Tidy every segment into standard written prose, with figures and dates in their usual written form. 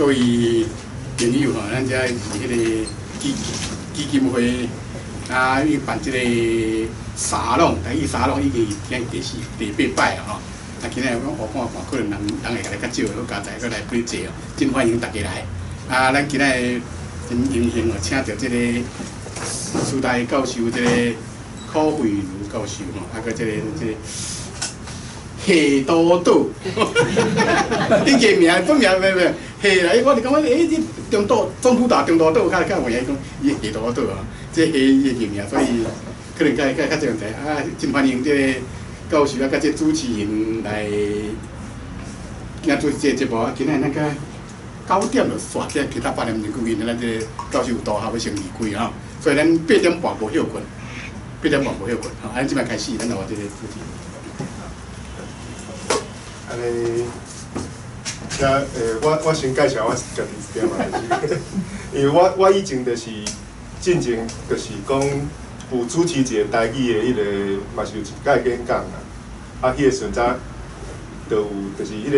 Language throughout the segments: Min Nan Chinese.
各位朋友吼，咱遮是彼个基金會啊，伊辦這個沙龍，台語沙龍已經是今第四、第八擺啊吼。啊，今仔日講我看看，可能人人會來較少，好佳哉，閣來幾濟哦，真歡迎大家來。啊，咱今仔日真榮幸哦，請著這個師大教授，這個柯惠如教授吼，啊，閣這個謝多島，伊個名本名袂袂謝啦，我就感覺欸，這中島中途島中途島較較有影講伊謝多島啊，這謝伊個名，所以可能較較較濟問題啊，真歡迎這個教授啊，佮這主持人來今仔主持這個節目啊，今仔日咱個9點就煞，這其他8點鐘久，因為咱這個教授有導學欲先離開吼，所以咱八點半無歇睏，八點半無歇睏，吼，咱這擺開始，咱來這個主持。按呢，請我先介紹我家己一點仔，就是因為我以前就是進前就是講有主持一個台語的彼個，嘛是有一擺演講啦。啊，彼個時陣才就有就是彼個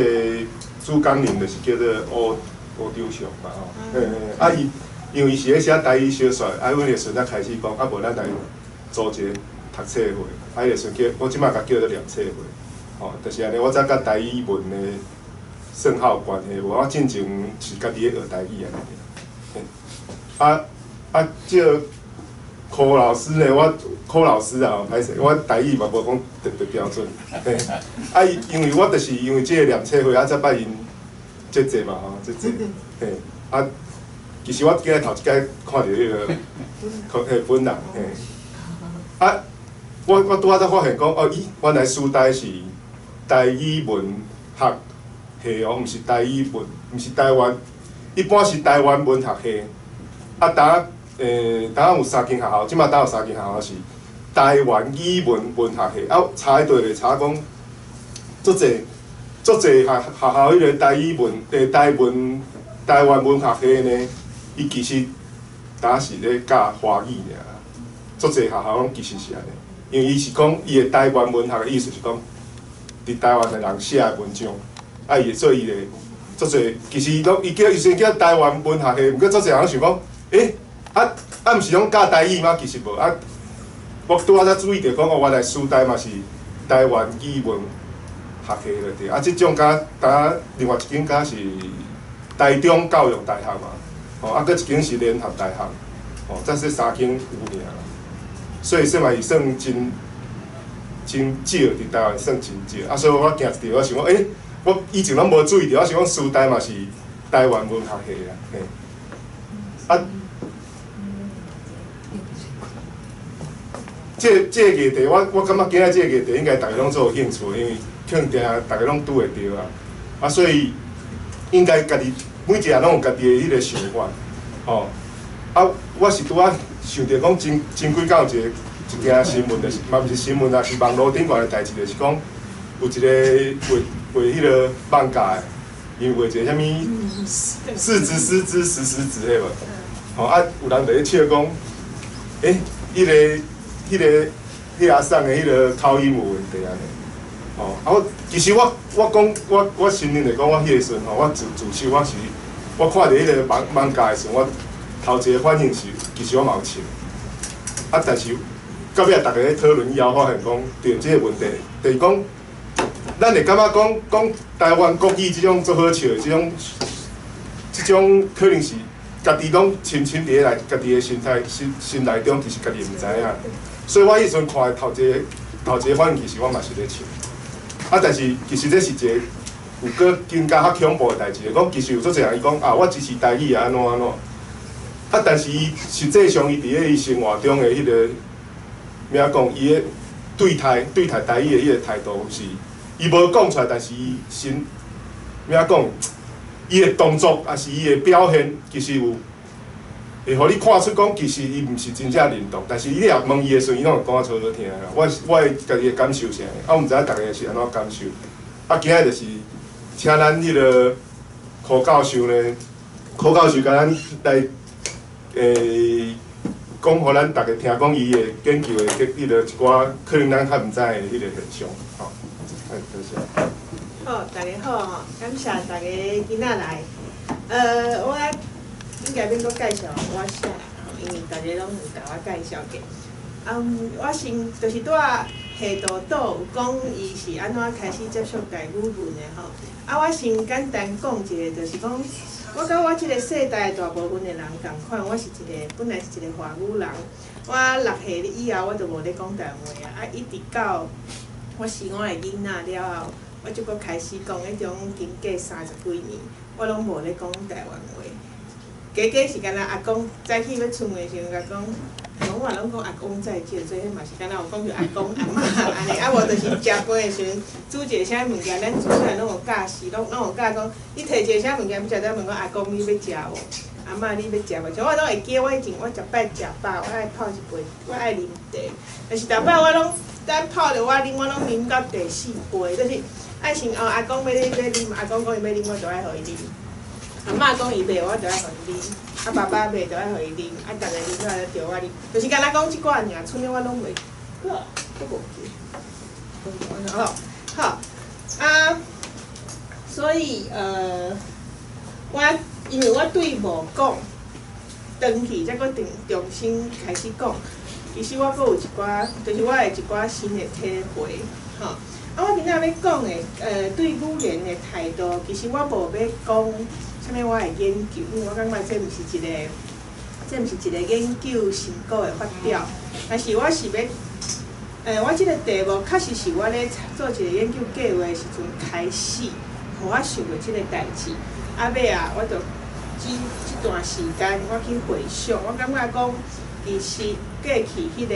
主講人就是叫做吳吳張祥嘛吼。嘿嘿，啊伊因為伊是咧寫台語小說，啊，阮彼個時陣才開始講，啊無咱來組一個讀冊會，啊，彼個時陣叫我這擺共叫做念冊會。吼，就是按呢，我才佮台語文的算較有關係，無我進前是家己咧學台語按呢爾。啊啊，這個柯老師呢，我柯老師啊，歹勢，我台語嘛無講特別標準。嘿，啊，因為我就是因為這個念冊會，啊，才捌𪜶這濟嘛吼，這濟。嘿，啊，其實我今日頭一擺看著彼個柯嘿本人，嘿，啊，我拄仔才發現講，哦，咦，原來師大是台語文學系哦，毋是台語文，毋是台灣，一般是台灣文學系。啊，當當有三間學校，這擺當有三間學校是台灣語文文學系。啊，查彼對咧查講，足濟足濟學學校彼個台語文台灣文學系呢，伊其實當是咧教華語爾。足濟學校攏其實是按呢，因為伊是講伊的台灣文學的意思是講，佇台灣的人寫的文章，啊，伊會做伊的足濟，其實攏伊叫伊雖然叫台灣文學系，毋過足濟人想講，欸，啊啊，毋是攏教台語嗎？其實無啊，我拄仔才注意著講哦，原來師大嘛是台灣語文學系就對，啊，這種敢敢另外一間敢是台中教育大學嘛，吼，啊，閣一間是聯合大學，吼，這是三間有名啦，所以算嘛是算真真少，佇台灣算真少，啊，所以我驚一著，我想講，欸，我以前攏無注意著，我想講師大嘛是台灣文學系啦，嘿，啊，這個議題，我感覺今仔這個議題應該逐家攏足有興趣，因為可能定定逐家攏拄會著啊，啊，所以應該家己每一個人攏有家己的彼個想法，吼，啊，我是拄仔想著講真真幾工有一個一件新聞，就是嘛毋是新聞啊，是網路頂懸的代誌，就是講有一個畫畫彼個漫畫的，伊畫一個啥物四子獅子石獅子彼無，吼啊，有人佇咧笑講，欸，彼個阿桑的彼個口音有問題按呢，吼啊我其實我講我承認來講，我彼個時陣吼，我自自細我是我看著彼個漫畫的時陣，我頭一個反應是，其實我嘛有笑，啊，但是到尾逐家咧討論以後，發現講對這個問題，就是講，咱會感覺講講台灣國語這種足好笑的這種，這種可能是家己攏深深佇咧內家己的心態心心內中，其實家己毋知影。所以我彼時陣看的頭一個反應，其實我嘛是咧笑。啊，但是其實這是一個有閣更加較恐怖的代誌，講其實有足濟人伊講啊，我支持台語啊，按怎按怎。啊，但是伊實際上伊佇咧伊生活中的彼個，咩講？伊的對待台語的彼個態度是，伊無講出來，但是伊心咩講？伊的動作抑是伊的表現，其實有會予你看出講，其實伊毋是真正認同。但是你若問伊的時陣，伊攏會講啊粗好聽啦。我的家己的感受是按呢，啊，我毋知影逐家是按怎感受。啊，今仔就是請咱彼個柯教授呢，柯教授共咱來講，予咱逐家聽，講伊的研究的彼個一寡可能咱較毋知的彼個現象，吼。哎，多謝。好，大家好吼，感謝大家今仔來。我應該免閣介紹我啥啦，因為大家攏有共我介紹過。我先就是拄仔夏道道有講伊是按怎開始接觸台語文的吼。啊，我先簡單講一下，就是講我佮我這個世代大部分的人仝款，我是一個本來是一個華語人。我6歲以後我就無咧講台灣話啊，啊一直到我生我的囡仔了後，我才閣開始講，彼種經過30幾年，我攏無咧講台灣話。加加是敢若阿公早起欲出門的時陣，共講，我嘛攏講阿公再見，所以彼嘛是敢若有講著阿公阿嬤按呢。啊無就是食飯的時陣，煮一个啥物件，咱自細攏有教示，攏有教講，你提一个啥物件欲食，才問講阿公你欲食無？阿嬤你欲食無？像我攏會記，我以前我食擺食飽，我愛泡一杯，我愛啉茶，但是逐擺我攏等泡著我啉，我攏啉到第四杯，就是愛先哦，阿公欲啉，阿公講伊欲啉，我就愛予伊啉。阿嬤講伊袂，我就愛予伊啉；啊爸爸袂，就愛予伊啉。啊，逐个啉了就著我啉，就是敢若講這寡爾，賰的我攏袂，好，閣無記。好，好，啊，所以我因為我對無講，轉去才閣重重新開始講，其實我閣有一寡，就是我的一寡新的體會，吼。啊，我今仔欲講的，對語言的態度，其實我無欲講啥物我的研究，因為我感覺這毋是一個研究成果的發表。但是我是欲，我這個題目確實是我咧做一個研究計劃的時陣開始，予我想著這個代誌。啊尾啊，我就這段時間我去回想，我感覺講，其實過去彼個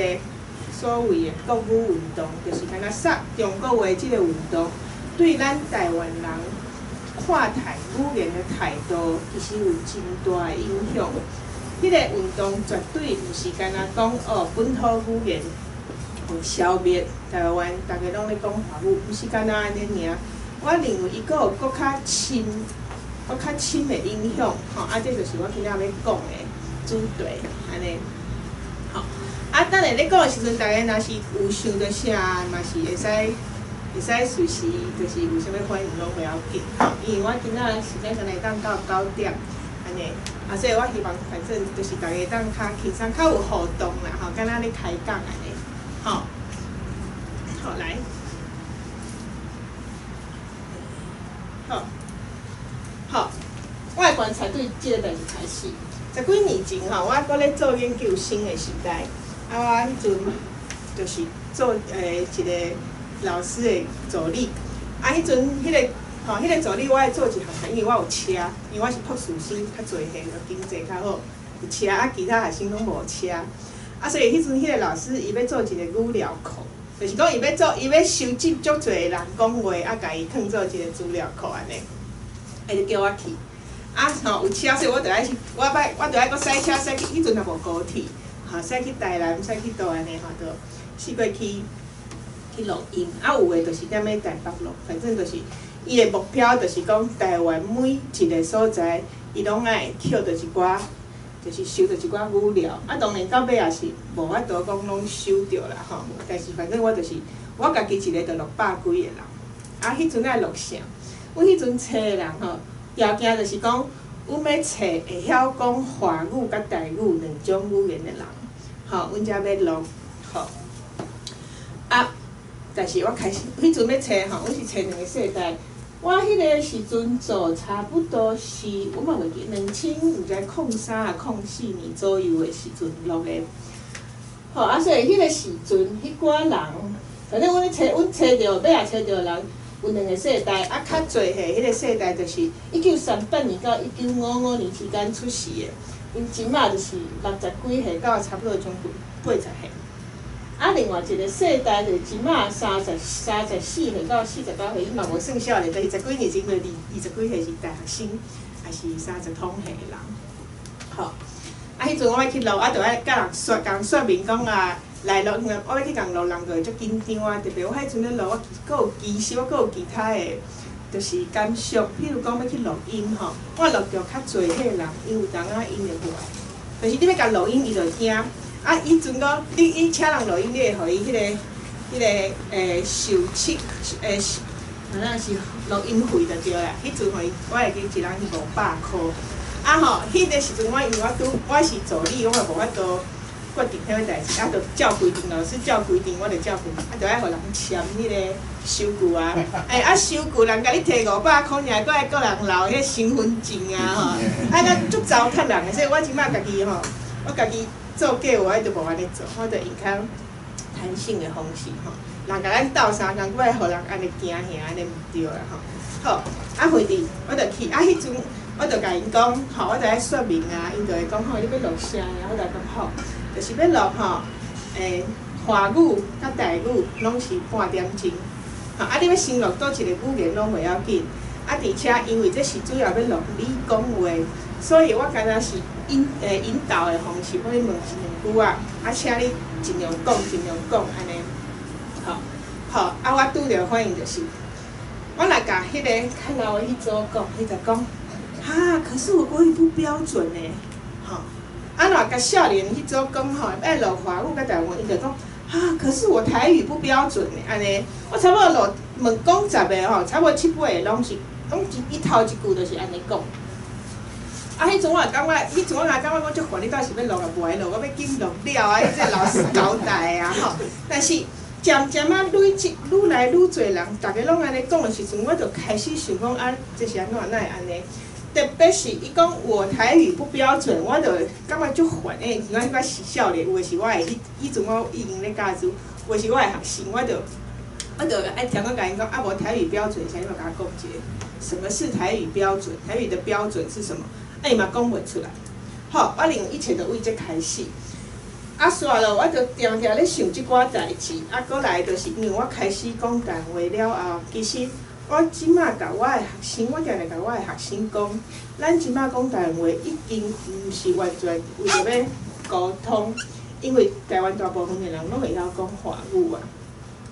所謂的國語運動，就是敢若殺中國話這個運動，對咱台灣人看待語言的態度，其實有真大的影響。彼個運動絕對毋是敢若講哦，本土語言予消滅，台灣逐家攏咧講華語，毋是敢若按呢爾。我認為伊閣有閣較深、閣較深的影響，吼啊，這就是我今仔欲講的主題，按呢。吼，啊，等下咧講的時陣，逐家若是有想著啥，嘛是會使隨時，就是有啥物反應攏袂要緊，吼，因為我今仔時間敢若會當到9點，按呢，啊，所以我希望反正就是逐家會當較輕鬆、較有互動啦，吼，敢若咧開講按呢，吼，好來，好，好，我的觀察對這个代誌開始，十幾年前吼，我閣咧做研究生的時代，啊，我彼陣就是做一個老師的助理，啊，彼陣彼個吼，彼個助理我愛做一項，因為我有車，因為我是博士生，較濟歲，就經濟較好，有車，啊，其他學生攏無車，啊，所以彼陣彼個老師伊欲做一個語料庫，就是講伊欲做，伊欲收集足濟人講話，啊，共伊囥做一個資料庫按呢，伊就叫我去，啊吼有車，所以我就愛去，我擺我就愛閣駛車駛去，彼陣也無高鐵，吼駛去台南，駛去佗按呢吼，就四過去。去錄音，啊有的就是踮咧台北錄，反正就是伊的目標就是講台灣每一個所在，伊攏愛抾著一寡，就是收著一寡語料。啊，當然到尾也是無法度講攏收著啦吼。但是反正我就是我家己一个就錄百幾個人。啊，彼陣愛錄啥？阮彼陣揣的人吼，條件就是講，阮欲揣會曉講華語佮台語兩種語言的人，吼，阮才欲錄，吼。啊。但是我開始，彼陣欲揣吼，阮是揣兩個世代。我彼個時陣做差不多是，我嘛袂記，2003、04年左右的時陣錄的。吼啊，所以彼個時陣，彼寡人，反正阮咧揣，阮揣著，尾仔揣著人有兩個世代，啊，較濟歲彼個世代就是1938年到1955年之間出世的，𪜶這馬就是60幾歲到差不多將近80歲。啊，另外一個世代就是這馬34歲到48歲，伊嘛無算少年，但是十幾年前就20幾歲是大學生，抑是三十通歲的人。吼，啊，彼陣我欲去錄，啊，就愛共人說，共人說明講啊，來錄，因為我欲去共錄，人就會足緊張啊。特別我彼陣咧錄，我閣有其實我閣有其他的，就是感想。譬如講欲去錄音吼，我錄著較濟歲人，𪜶有當仔𪜶會無愛，就是你欲共錄音，伊就驚。啊！彼陣講，你請人錄音，你會予伊彼個受測，若是錄音費就對啦。彼陣吼，我會記一人是500箍。啊吼，彼個時陣我因為我拄我是助理，我嘛無法度決定彼個代誌，啊，就照規定，老師照規定，我就照規定，啊，就愛予人簽彼個收據啊。欸，啊，收據人共你提500箍爾，閣愛閣人留彼個身份證啊吼，啊，閣足糟蹋人的，所以我這擺家己吼，我家己做計劃，我就無按呢做，我就用較彈性的方式吼。人共咱鬥相共，閣愛予人按呢驚嚇，按呢毋對啦吼。好，啊，會佇我就去，啊，彼陣我就共𪜶講，吼，我就愛說明啊，𪜶就會講吼，你欲錄啥啊？我就講好，就是欲錄吼，欸，華語佮台語攏是半點鐘，吼，啊，你欲先錄佗一个語言攏袂要緊，啊，而且因為這是主要欲錄你講話，所以我敢若是引導的方式，我欲問一兩句仔，啊，請你盡量講，盡量講，按呢，吼，好，啊，我拄著反應就是，我若共彼个較老的彼組講，伊就講，哈，可是我國語不標準呢，吼，啊，若共少年彼組講吼，愛錄華語佮台語，伊就講，哈，可是我台語不標準呢，按呢，我差不多錄問講10個吼，差不多七八個攏是，攏一伊頭一句就是按呢講。啊，彼陣我也感覺，彼陣我也感覺講足煩，你到底是欲錄抑無愛錄，我欲緊錄了啊，彼這老師交代啊吼。但是漸漸仔累積，愈來愈濟人，逐家攏按呢講的時陣，我就開始想講啊，這是按怎，哪會按呢？特別是伊講我台語不標準，我就感覺足煩。欸，因為我是少年，有的是我的彼彼陣我已經咧教書，有的是我的學生，我就愛聽講共𪜶講，啊無台語標準，請你嘛共我講一下，什麼是台語標準？台語的標準是什麼？啊，伊嘛講袂出來。好，我認為一切就為這開始。啊，煞落我就定定咧想這寡代誌，啊，閣來就是因為我開始講台灣話了後，其實我這馬共我的學生，我定定共我的學生講，咱這馬講台灣話已經毋是完全為著欲溝通，因為台灣大部分的人攏會曉講華語啊，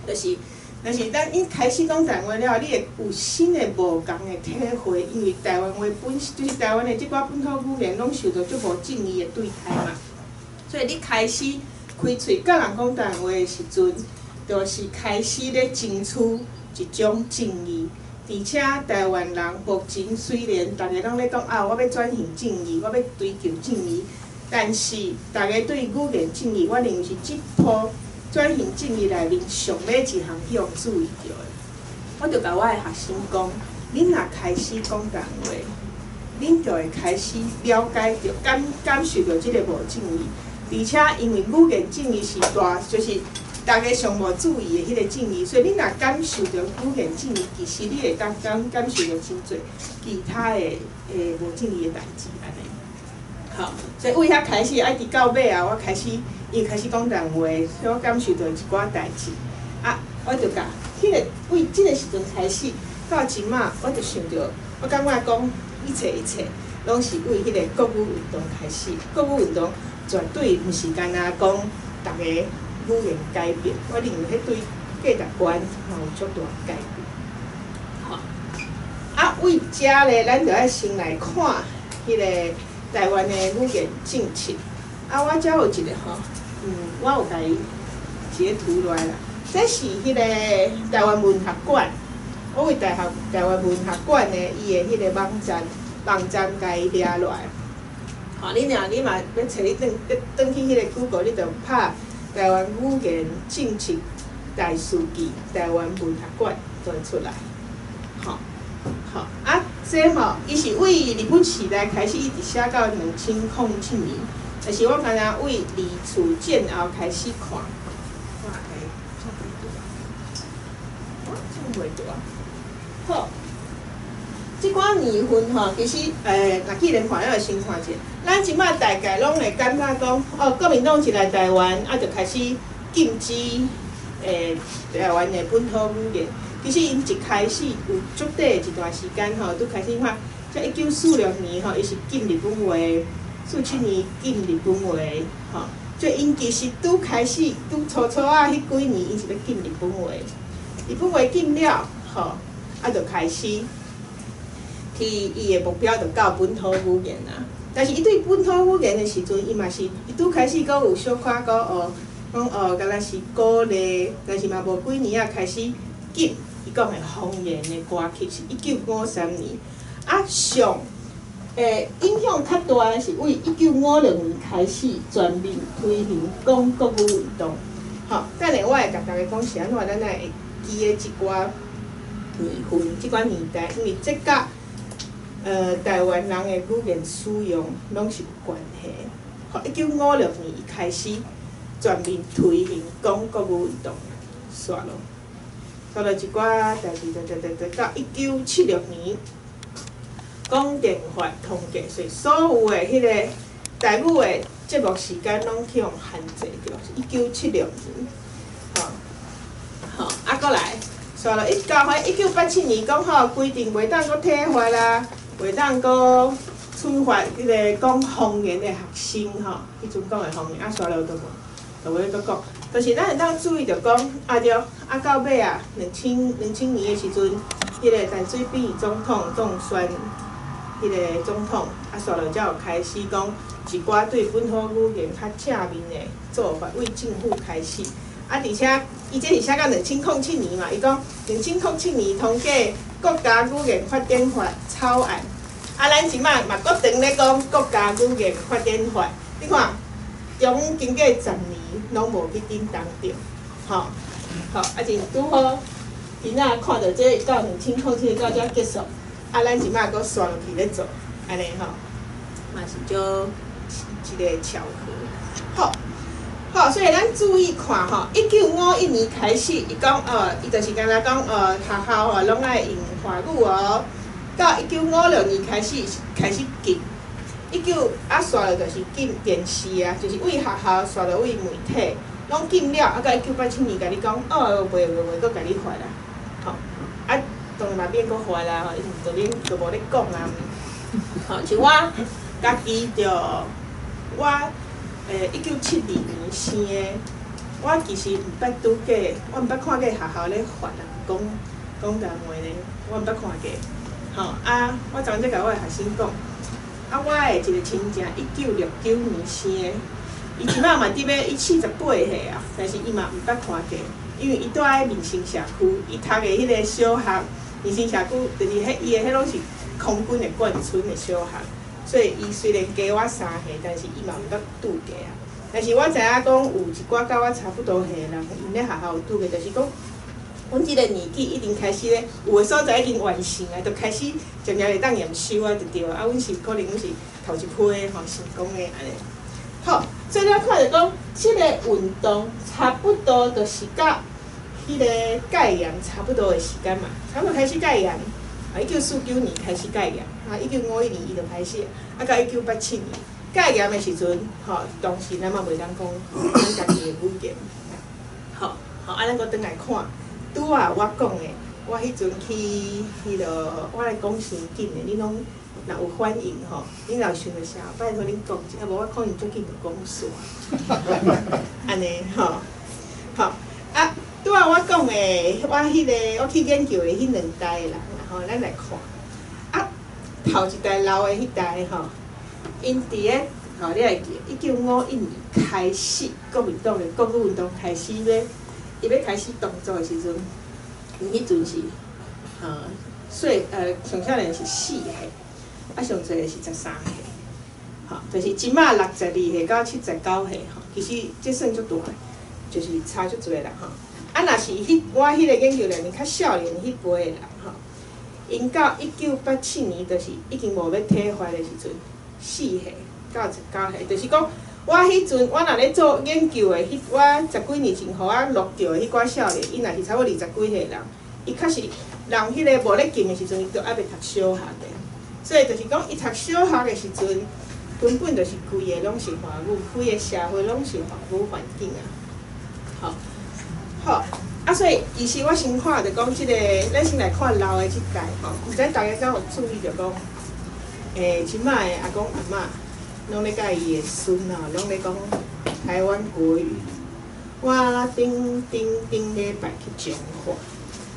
就是，但是咱𪜶開始講台灣話了後，你會有新的無仝的體會，因為台灣話本就是台灣的這寡本土語言攏受到足無正義的對待嘛，所以你開始開喙佮人講台灣話的時陣，就是開始咧爭取一種正義。而且台灣人目前雖然逐家攏咧講啊，我欲轉型正義，我欲追求正義，但是逐家對語言正義，我認為是這波轉型正義內面上尾一項去予注意著的。我就共我的學生講，恁若開始講台灣話，恁就會開始了解著、感受著這個無正義。而且因為語言正義是大，就是逐家上無注意的彼個正義，所以恁若感受著語言正義，其實你會當感受著真濟其他的無正義的代誌按呢。好，所以為遐開始，啊，一直到尾啊，我開始伊開始講台灣話，所以我感受著一寡代誌。啊，我就共彼個為這個時陣開始到這馬，我就想著，我感覺講一切一切攏是為彼個國語運動開始，國語運動絕對毋是干焦講逐家語言改變，我認為彼對價值觀嘛有足大改變。好，啊，為遮咧，咱就愛先來看彼個台灣的語言政策。啊，我遮有一個吼，我有共伊截圖落來啦。這是彼個台灣文學館，我為大學台灣文學館的伊的彼個網站，網站共伊掠落來。吼，你若你嘛欲揣你轉轉去彼個 Google，你就拍台灣語言政策大事記，台灣文學館就會出來。吼，吼，啊，這吼，伊是為日本時代開始，一直寫到2007年，但是我敢若為二次戰後開始看。我來創袂著啊，創袂著啊。好，這寡年份吼，其實若既然看，咱就先看者。咱這馬大概攏會感覺講，哦，國民黨一來台灣，啊，就開始禁止台灣的本土語言。其實𪜶一開始有足短的一段時間吼，拄開始看，這1946年吼，伊是禁日本話，47年禁日本話，吼，所以𪜶其實拄開始拄初初仔彼幾年，𪜶是欲禁日本話，日本話禁了，吼，啊，就開始去伊的目標就到本土語言啊。但是伊對本土語言的時陣，伊嘛是伊拄開始閣有小可閣學，講哦，敢若是鼓勵，但是嘛無幾年仔開始禁。伊講的方言的歌曲是1953年，啊上影響較大的是為1956年開始全面推行講國語運動。吼，等下我會共大家講是按怎，咱會記得這寡年份、這寡年代，因為這佮台灣人的語言使用攏是有關係。吼，1956年伊開始全面推行講國語運動，煞落，煞落一寡代誌，代到1976年，廣電法通過，所以所有的彼個台語的節目時間攏去予限制著，1976年，吼，好，啊，閣來，煞落1987年講好規定袂當閣體罰啊，袂當閣處罰彼個講方言的學生吼，彼陣講的方言，啊，煞落都無，就無咧閣講。就是咱會當注意著講，啊對，啊到尾啊，2000年的時陣，彼個陳水扁總統當選。彼個總統啊，煞落才有開始講一寡對本土語言較正面的做法，為政府開始。啊，而且伊這是寫到2007年嘛，伊講兩千零七年通過國家語言發展法草案。啊，咱這擺嘛閣轉咧講國家語言發展法，你看中經過10年攏無去振動著，吼，好，啊，就拄好囡仔看著這到2007到遮結束。啊，咱這擺閣煞落去咧做，按呢吼，嘛是足一個巧合。好，好，所以咱注意看吼，1951年開始，伊講哦，伊就是敢若講哦，學校吼攏愛用華語哦。到1956年開始開始禁，一九啊煞落就是禁電視啊，就是為學校煞落為媒體攏禁了，啊到1987年共你講哦，袂袂袂，閣共你罰啦，吼啊。當然嘛免閣罰啦吼，伊就免就無咧講啊。吼，像我家己就我1972年生的，我其實毋捌拄過，我毋捌看過學校咧罰人講講台話呢，我毋捌看過。吼啊！我昨昏才共我的學生講，啊，我的一個親戚1969年生的，伊這擺嘛佇欲伊48歲啊，但是伊嘛毋捌看過，因為伊住佇民生社區，伊讀的彼個小學，民生社區就是彼伊的彼攏是空軍的眷村的小學，所以伊雖然加我3歲，但是伊嘛毋捌拄過啊。但是我知影講有一寡佮我差不多歲的人，𪜶咧學校有拄過，就是講，阮這個年紀已經開始咧，有的所在已經完成啊，就開始漸漸會當驗收啊，就對啊。啊，阮是可能阮是頭一批吼成功的按呢。好，所以咱看著講，這個運動差不多就是佮彼個戒嚴差不多的時間嘛，差不多開始戒嚴，啊，1949年開始戒嚴，啊，1951年伊就開始，啊，到1987年戒嚴的時陣，吼，當時咱嘛袂當講咱家己的語言。好，好，啊，咱閣轉來看。拄仔我講的，我彼陣去彼落，我來講傷緊的，恁攏若有反應吼，恁若有想著啥，拜託恁講一下，無我可能足緊就講煞。按呢吼，好啊，拄仔我講的，我彼個我去研究的彼兩代的人吼，咱來看。啊，頭一代老的彼代吼，𪜶佇咧吼，你會記1951年開始，國民黨的國語運動開始欲。伊欲開始動作的時陣，𪜶彼陣是，細上少年是4歲，啊上濟的是13歲，吼，就是這擺62歲到79歲，吼，其實這算足大，就是差足濟啦，吼。啊，若是彼我彼個研究年齡較少年彼輩的人，吼，𪜶到1987年就是已經無欲體罰的時陣，4歲到19歲，就是講。我彼陣，我若咧做研究的，彼我十幾年前予我錄著的彼寡少年，𪜶若是差不多20幾歲人，伊確實人彼个無咧禁的時陣，伊都猶未讀小學的，所以就是講，伊讀小學的時陣，根本就是規个攏是華語，規个社會攏是華語環境啊。好，好，啊，所以其實我先看著講這個，咱先來看老的這代吼，毋知大家敢有注意著講，這擺的阿公阿嬤。攏咧佮伊的孫吼，攏咧講台灣國語。我頂頂頂禮拜去彰化，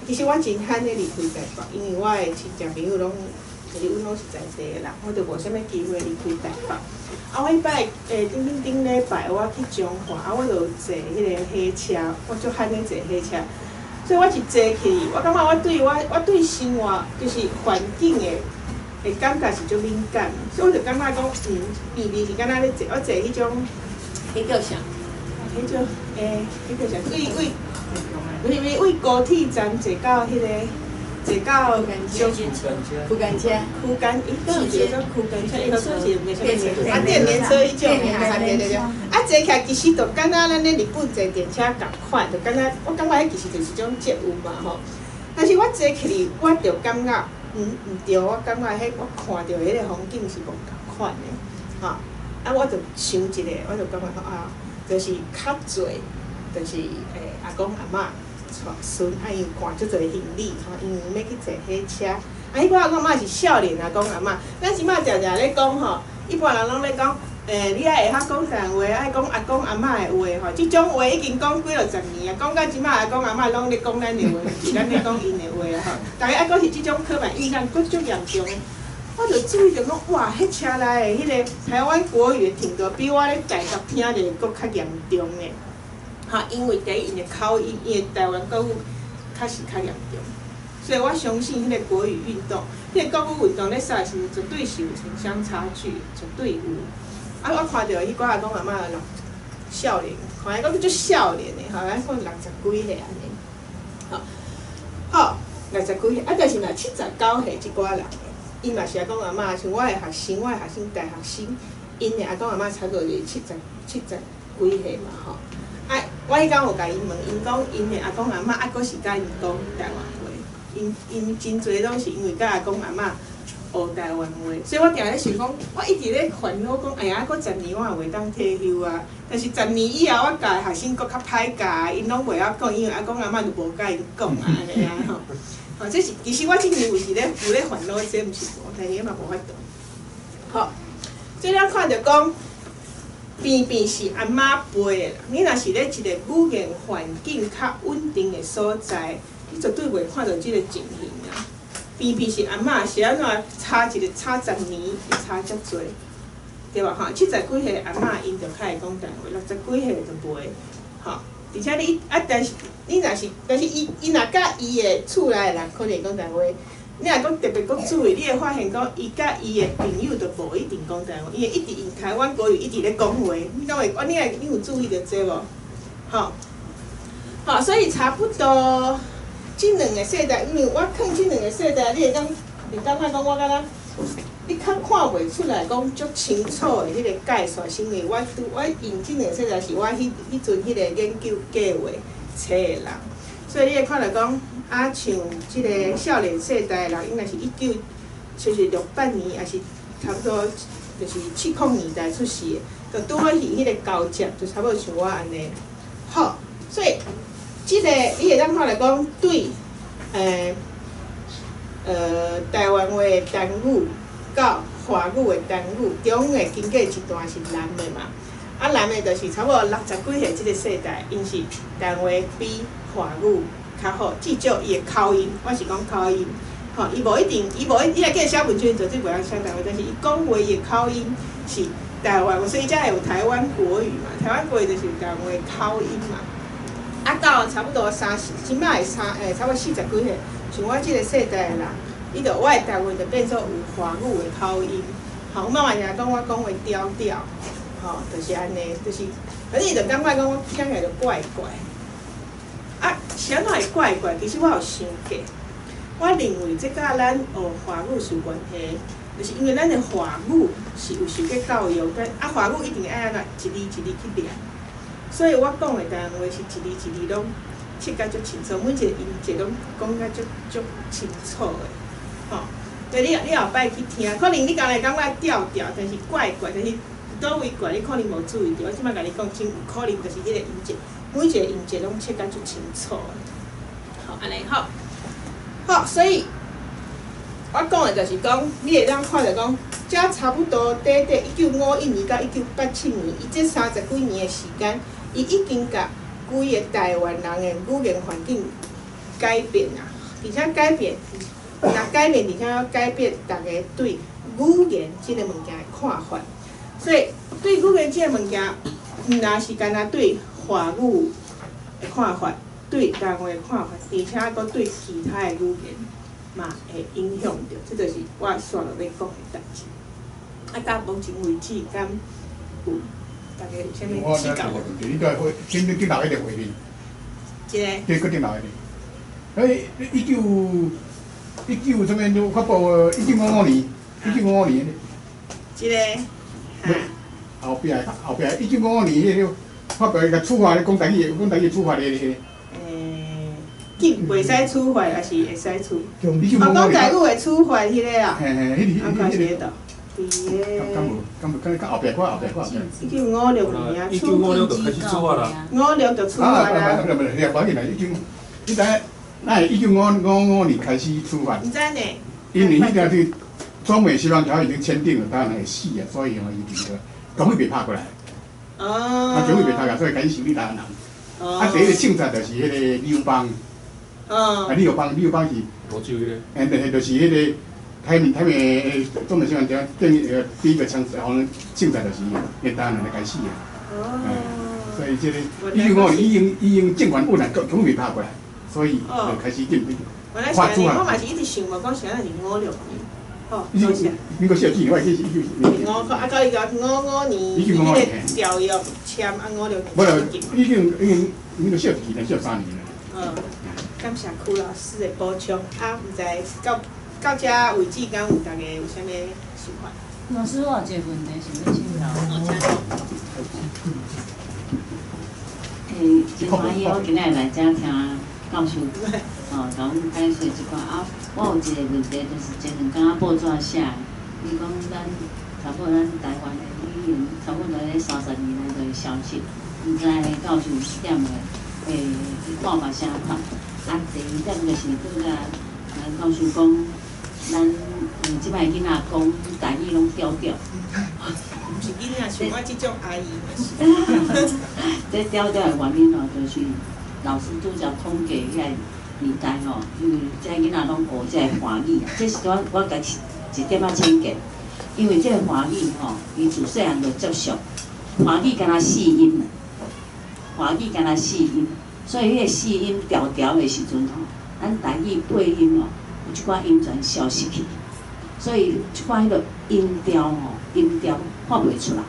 其實我真罕咧離開台北，因為我的親戚朋友攏，就是阮攏是在地的人，我就無啥物機會離開台北。啊，我彼擺頂頂頂禮拜我去彰化，啊，我就坐彼個火車，我足罕咧坐火車，所以我一坐去，我感覺我對生活就是環境的感覺是足敏感，所以我就感覺講，明明是敢若咧坐，我坐彼種，彼叫啥？彼種彼叫啥？為為，毋是毋是為高鐵站坐到彼個，坐到區間車，區間，伊敢有一個叫區間車，伊好像是袂啥物啊，電聯車彼種，啊對對對，啊坐起來其實就敢若咱咧日本坐電車仝款，就敢若我感覺彼其實就是一種捷運嘛吼。但是我坐起去，我就感覺毋對，我感覺彼我看著彼個風景是無仝款的，吼。啊，我就想一下，我就感覺講啊，就是較濟，就是阿公阿嬤帶孫，啊𪜶攜足濟行李，吼，因為欲去坐火車。啊，彼寡阿公阿嬤是少年阿公阿嬤，咱這擺定定咧講吼，一般人攏咧講，你愛會曉講台灣話，愛講阿公阿嬤的話吼，這種話已經講幾落十年啊，講到這擺阿公阿嬤攏咧講咱的話，毋是咱咧講𪜶的話啊吼。逐家猶閣是這種刻板印象，閣足嚴重的。我就注意著講，哇，彼車內的彼個台灣國語的程度，比我咧台北聽著閣較嚴重呢。哈，因為第一，𪜶的口音，伊的台灣國語確實較嚴重，所以我相信彼個國語運動，彼個國語運動咧啥時陣，絕對是有城鄉差距，絕對有。啊，我看著彼寡阿公阿嬤六少年，看起閣足少年的吼，咱講六十幾歲按呢，吼，好，六十幾歲，啊，但是若79歲這寡人，伊嘛是阿公阿嬤，像我的學生，我的學生大學生，𪜶的阿公阿嬤差不多就是70幾歲嘛，吼。啊，我彼工有共𪜶問，𪜶講𪜶的阿公阿嬤猶閣是佮𪜶講台灣話，𪜶𪜶真濟攏是因為佮阿公阿嬤學台灣話，所以我定咧想講，我一直咧煩惱講，哎呀，閣十年我也袂當退休啊。但是十年以後，我教的學生閣較歹教，𪜶攏袂曉講，因為阿公阿嬤就無佮𪜶講啊，按呢啊吼。吼，這是其實我這年有時咧有咧煩惱，這毋是無，但是嘛無法度。好，所以咱看著講，偏偏是阿嬤輩的人，你若是咧一個語言環境較穩定的所在，你絕對袂看著這個情形啊。偏偏是阿嬤是按怎差一個差十年，會差遮濟，對無吼？七十幾歲阿嬤𪜶就較會講台話，六十幾歲就袂，吼。而且你啊，但是你若是，但是伊伊若佮伊的厝內的人可能會講台話，你若講特別閣注意，你會發現講伊佮伊的朋友就無一定講台話，伊會一直用台灣國語一直咧講話。你敢會？你會你有注意著這無？吼，吼，所以差不多這兩個世代，因為我看這兩個世代，你會當會感覺講我敢若，你較看袂出來講足清楚的彼個界線，是因為我拄我用這兩個世代是我彼彼陣彼個研究計劃揣的人，所以你會看著講，啊，像這個少年世代的人，應該是一九就是68年，抑是差不多就是70年代出世的，就拄好是彼個交接，就差不多像我按呢。好，所以這個你會當看著講，對，台灣話的單語到華語的單語，中間經過一段是男的嘛，啊男的就是差不多六十幾歲這個世代，𪜶是台灣話比華語較好，至少伊的口音，我是講口音，吼，伊無一定，伊無一，你若叫伊寫文章，絕對袂曉寫台灣，但是伊講話伊的口音是台灣，所以才會有台灣國語嘛，台灣國語就是台灣話口音嘛。啊，到差不多三十，這擺三差不多四十幾歲，像我這個世代的人，伊就我的台語就變做有華語的口音，吼，阮媽媽定講我講話刁刁，吼，就是按呢，就是，反正伊就感覺講我聽起來就怪怪。啊，是按怎會怪怪？其實我有想過，我認為這佮咱學華語是有關係，就是因為咱的華語是有受過教育，但啊華語一定愛按怎一字一字去念，所以我講的台灣話是一字一字攏切甲足清楚，每一個音節攏講甲足足清楚的，吼。所以你後擺去聽，可能你剛才感覺調調，但是怪怪，但是佗位怪，你可能無注意著。我這擺共你講，真有可能就是彼個音節，每一個音節攏切甲足清楚的。好，按呢好，好，所以我講的就是講，你會當看著講，這差不多短短1951年到1987年，伊這三十幾年的時間，伊已經共規個台灣人的語言環境改變啊，而且改變，若改變，而且閣改變逐家對語言這个物件的看法。所以對語言這个物件，毋但是干焦對華語的看法，對台灣的看法，而且閣對其他的語言嘛會影響著，這就是我紲落欲講的代誌。啊，到目前為止，敢有大家有啥物指教？我你個會頂頂頂哪一個畫面？這個。對，閣頂哪一個？哎，一九啥物？發布1955年，一九五五年。這個。哈。後壁，1955年彼個發布個處罰，講台語，講台語處罰的彼個。禁袂使處罰，抑是會使處？哦，講台語會處罰彼个啊？嘿嘿，彼個。啊，看是佗度？佇个。敢無？敢無？敢後壁看後壁看後壁。1956年啊，1956就開始處罰啦。五六就處罰啦。啊，唔唔唔，你無要緊啦，已經，你知影？咱是1955年開始處罰。毋知呢。因為彼個是中美協商條約已經簽訂了，當然會死啊，所以吼伊就共會袂拍過來。哦。啊，共會袂拍過來，所以開始修理台灣人。哦。啊，第一個政策就是彼個劉邦。哦。啊，李友邦，李友邦是。羅州彼個。欸，對，就是彼個台面台面中美協商條約訂第一個槍，好像政策就是伊台灣人來開始的。哦。所以這個1955年已經政權穩了，共會袂拍過來，所以就開始禁。原來是按呢，我嘛是一直想無講是按怎是五六年。好，多謝。民國四十幾年，我記是一九。五啊，到伊個五五年，彼個條約簽啊，五六年。無啦，已經民國四十幾年，43年啦。嗯，感謝柯老師的補充。啊，毋知到這為止，敢有大家有啥物想法？老師，我有一個問題想欲請教。哦，請講。欸，真歡喜，我今仔日來遮聽教授，吼，共阮解說這寡啊。我有一個問題，就是前兩工報紙寫的，伊講咱差不多咱台灣的語言，差不多咧30年內就會消失。毋知教授這點的看法啥款？啊，第二點就是拄才教授講，咱這擺囡仔講台語攏調調。毋是囡仔，像我這種阿姨嘛是。這調調的原因吼，就是老師拄才統計遐年代吼，因為這囡仔攏學這個華語，這是我共一點仔淺見。因為這個華語吼，伊自細漢就接觸，華語敢若四音，華語敢若四音，所以彼個四音調調的時陣吼，咱台語八音吼，有一寡音全消失去，所以一寡彼個音調吼，音調發袂出來。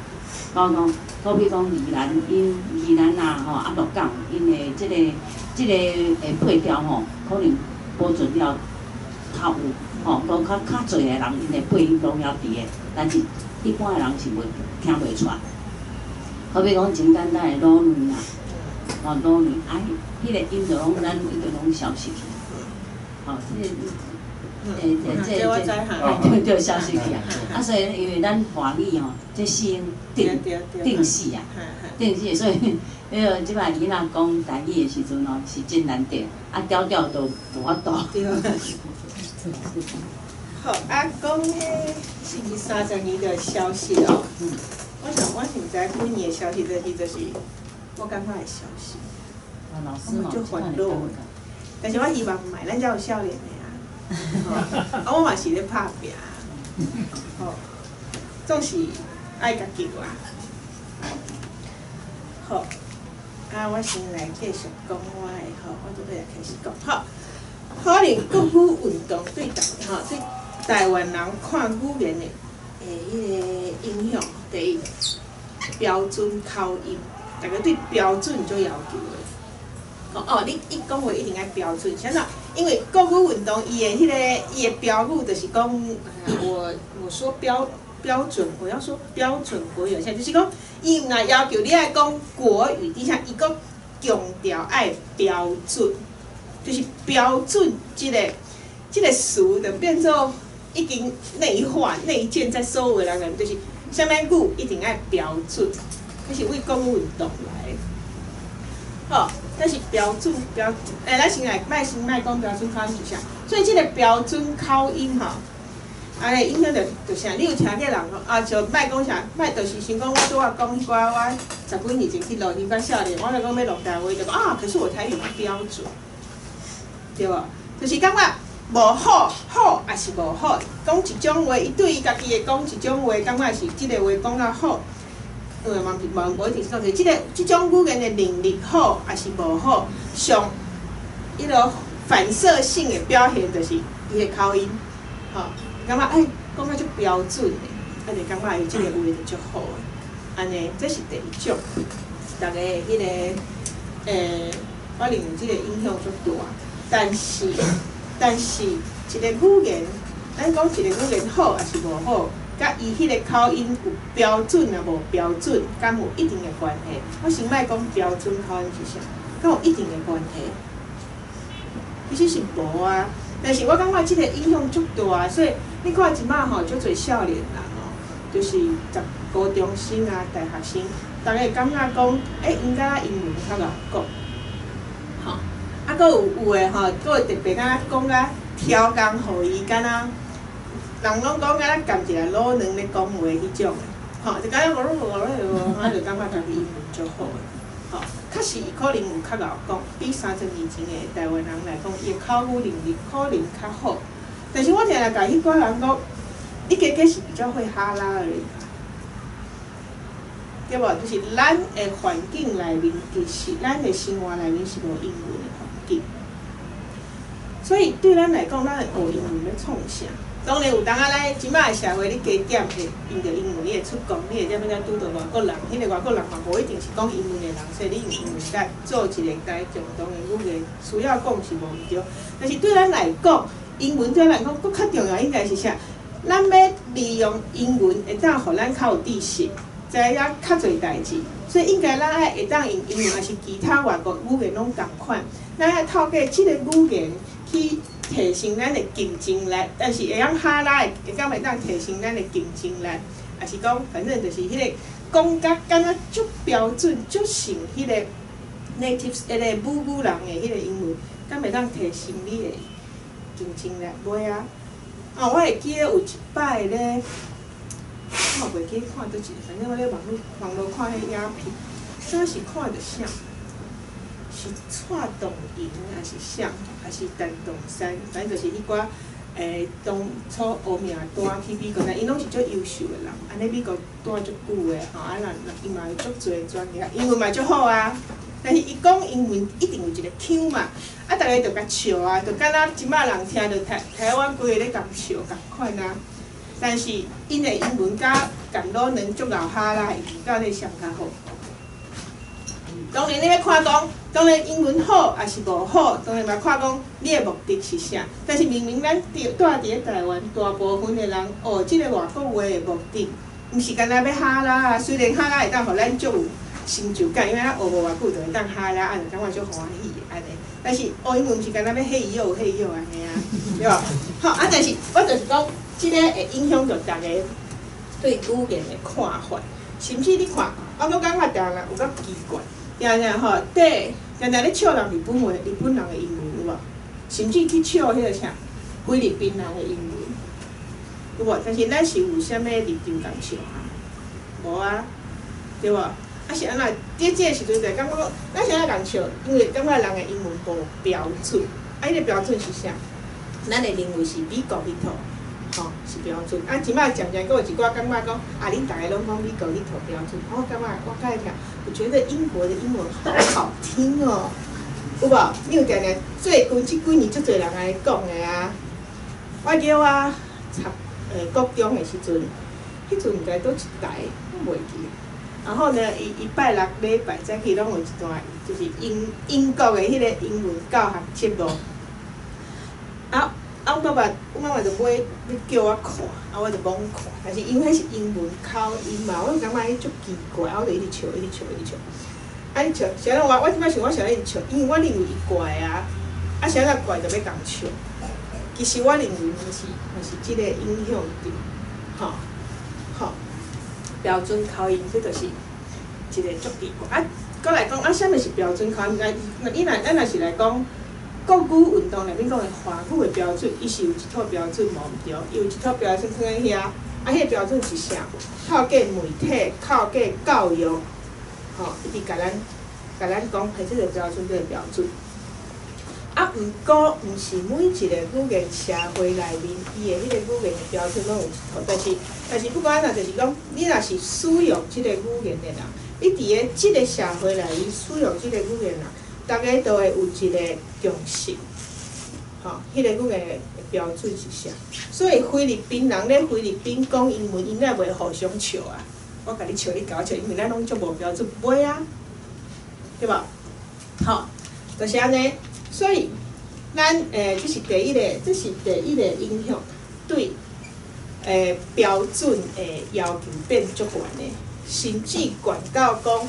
包括講，好比講宜蘭，𪜶宜蘭啊吼，啊鹿港，𪜶的這個配調吼，可能保存了較有吼，閣較濟的人，𪜶的配音攏猶佇的，但是一般的人是袂聽袂出來。好比講真簡單的魯軟啊，吼魯軟啊，彼個音就攏咱已經攏消失去，吼，這個。欸，這對對，消失去啊！啊，所以因為咱華語吼，這四音定死啊，定死，所以彼個這擺囡仔講台語的時陣吼，是真難得，啊，調調都無法度。好，啊，講彼是毋是30年就消失哦？我想我是毋知幾年的消失，就是我感覺會消失。老師嘛，就煩惱。但是我希望毋愛，咱遮有少年的啊。啊，我嘛是咧拍拚，吼，總是愛家己啊。好，啊，我先來繼續講我的，吼，我就欲來開始講，好。可能國語運動對台吼對台灣人看語言的彼个影響，第一標準口音，大家對標準足要求的。哦，你一講話一定愛標準，啥物？因為國語運動伊的彼个伊的標語就是講，我說標準，我要說標準國語，啥就是講，伊毋若要求你愛講國語，而且伊閣強調愛標準，就是標準這個詞就變做已經內化內建在所有人內面，就是啥物語一定愛標準，彼是為國語運動來的。好，但是標準標，欸，咱先來莫先莫講標準口音是啥，所以這個標準口音吼，啊，會影響著就啥？你有聽過人講啊？就莫講啥，莫就是先講我拄仔講彼寡，我十幾年前去錄彼寡少年，我咧講欲錄台話，就講啊，可是我台語不標準，對無？就是感覺無好，好抑是無好，講一種話，伊對伊家己的講一種話，感覺是這个話講較好。嘛毋是無一定是講這個，這種語言的能力好抑是無好，上彼个反射性的表現，就是伊的口音，吼，感覺欸講甲足標準的，啊就感覺伊這個話就足好的，按呢，這是第一種，逐家的彼個我認為這個影響足大。但是一個語言，咱講一個語言好抑是無好，佮伊彼個口音有標準抑無標準，敢有一定的關係？我先莫講標準口音是啥，敢有一定的關係？其實是無啊，但是我感覺這個影響足大，所以你看這擺吼，足濟少年人哦，就是十高中生啊、大學生，逐家會感覺講，欸，𪜶敢若英文較𠢕講，吼，啊，閣有有的吼，閣會特別敢若講甲超工予伊，敢若人攏講敢若含一个魯卵咧講話彼種的，吼，就敢若啊，就感覺家己英文足好的，吼，確實伊可能有較𠢕講，比30年前的台灣人來講，伊的口語能力可能較好。但是我定定共彼寡人講，你加減是比較會哈拉而已啦，對無？就是咱的環境內面，其實咱的生活內面是無英文的環境，所以對咱來講，咱會學英文欲創啥？當然有當仔咱這擺的社會，你加減會用著英文，你會出國，你會踮遐拄著外國人，彼個外國人嘛無一定是講英文的人，所以你用英文來做一個共共同的語言，需要講是無毋對。但是對咱來講，英文對咱來講，閣較重要應該是啥？咱欲利用英文會當予咱較有知識，知影較濟代誌，所以應該咱愛會當用英文，抑是其他外國語言攏仝款，咱愛透過這個語言去提升咱的競爭力，但是會曉哈拉的，會敢會當提升咱的競爭力，抑是講反正就是彼個講甲敢若足標準、足像彼個 native 彼個母語人的彼個英文，敢會當提升你的競爭力？袂啊！啊，我會記得有一擺咧，我嘛袂記得看佗一个，反正我咧網路看彼影片，啥是看著啥？是蔡東瑩抑是啥？抑是陳東山？反正就是彼寡當初烏名單去美國，但𪜶攏是足優秀的人，按呢美國蹛足久的吼，啊若伊嘛有足濟專業，英文嘛足好啊。但是伊講英文一定有一個腔嘛，啊，逐家就共笑啊，就敢若這擺人聽著台灣規个咧共笑仝款啊。但是𪜶的英文佮共魯卵足𠢕哈拉，到底誰較好？當然你欲看講，當然英文好抑是無好，當然嘛看講你的目的是啥。但是明明咱佇蹛佇咧台灣，大部分的人學這個外國話的目的，毋是干焦欲哈拉啊。雖然哈拉會當予咱足有成就感，因為咱學無偌久就會當哈拉，啊就感覺足歡喜的按呢。但是學英文毋是干焦欲嘿喲嘿喲按呢啊，對無？好啊，但是我就是講，這個會影響著逐家對語言的看法，甚至你看，我閣感覺定定有夠奇怪。定定吼，對，定定咧笑人日本話、日本人的英文有無？甚至去笑彼個啥菲律賓人的英文有無？但是咱是有啥物立場共笑啊？無啊，對無？啊是按怎？佇這個時陣就感覺講，咱是按怎共笑？因為感覺人的英文無標準，啊，彼個標準是啥？咱會認為是美國彼套，吼，是標準。啊，這擺漸漸閣有一寡感覺講，啊，恁逐家攏講美國彼套標準，我感覺我較愛聽，我覺得英國的英文好好聽哦，有無？你有定定最近這幾年足濟人按呢講的啊。我記得我讀國中的時陣，彼陣毋知佗一台，我袂記。然後呢，伊伊拜六禮拜早起攏有一段，就是英國的彼個英文教學節目。啊啊！阮爸爸、阮媽媽就買欲叫我看，啊，我就罔看。但是因為彼是英文口音嘛，我就感覺彼足奇怪，啊，我就一直笑，一直笑，一直笑。啊，伊笑，啥人我這擺想我啥物一直笑，因為我認為伊怪啊，啊，啥人怪就欲共笑。其實我認為毋是這個影響著，吼吼標準口音，這就是一個足奇怪。啊，閣來講啊，啥物是標準口音？你若咱若是來講國語運動內面講的華語的標準，伊是有一套標準無毋對，伊有一套標準囥佇遐，啊，彼個標準是啥？透過媒體，透過教育，吼，一直共咱共咱講，彼這個標準，這個標準。啊，毋過毋是每一個語言社會內面，伊的彼個語言的標準攏有一套，但是不管按怎，就是講，你若是使用這個語言的人，你佇咧這個社會內面使用這個語言人，逐家都會有一个共識，吼，彼个語言的標準是啥？所以菲律賓人咧菲律賓講英文，𪜶會袂互相笑啊？我共你笑，你共我笑，因為咱攏足無標準，袂啊，對無？吼，就是按呢。所以咱這是第一个，這是第一个影響對標準的要求變足懸的，甚至懸到講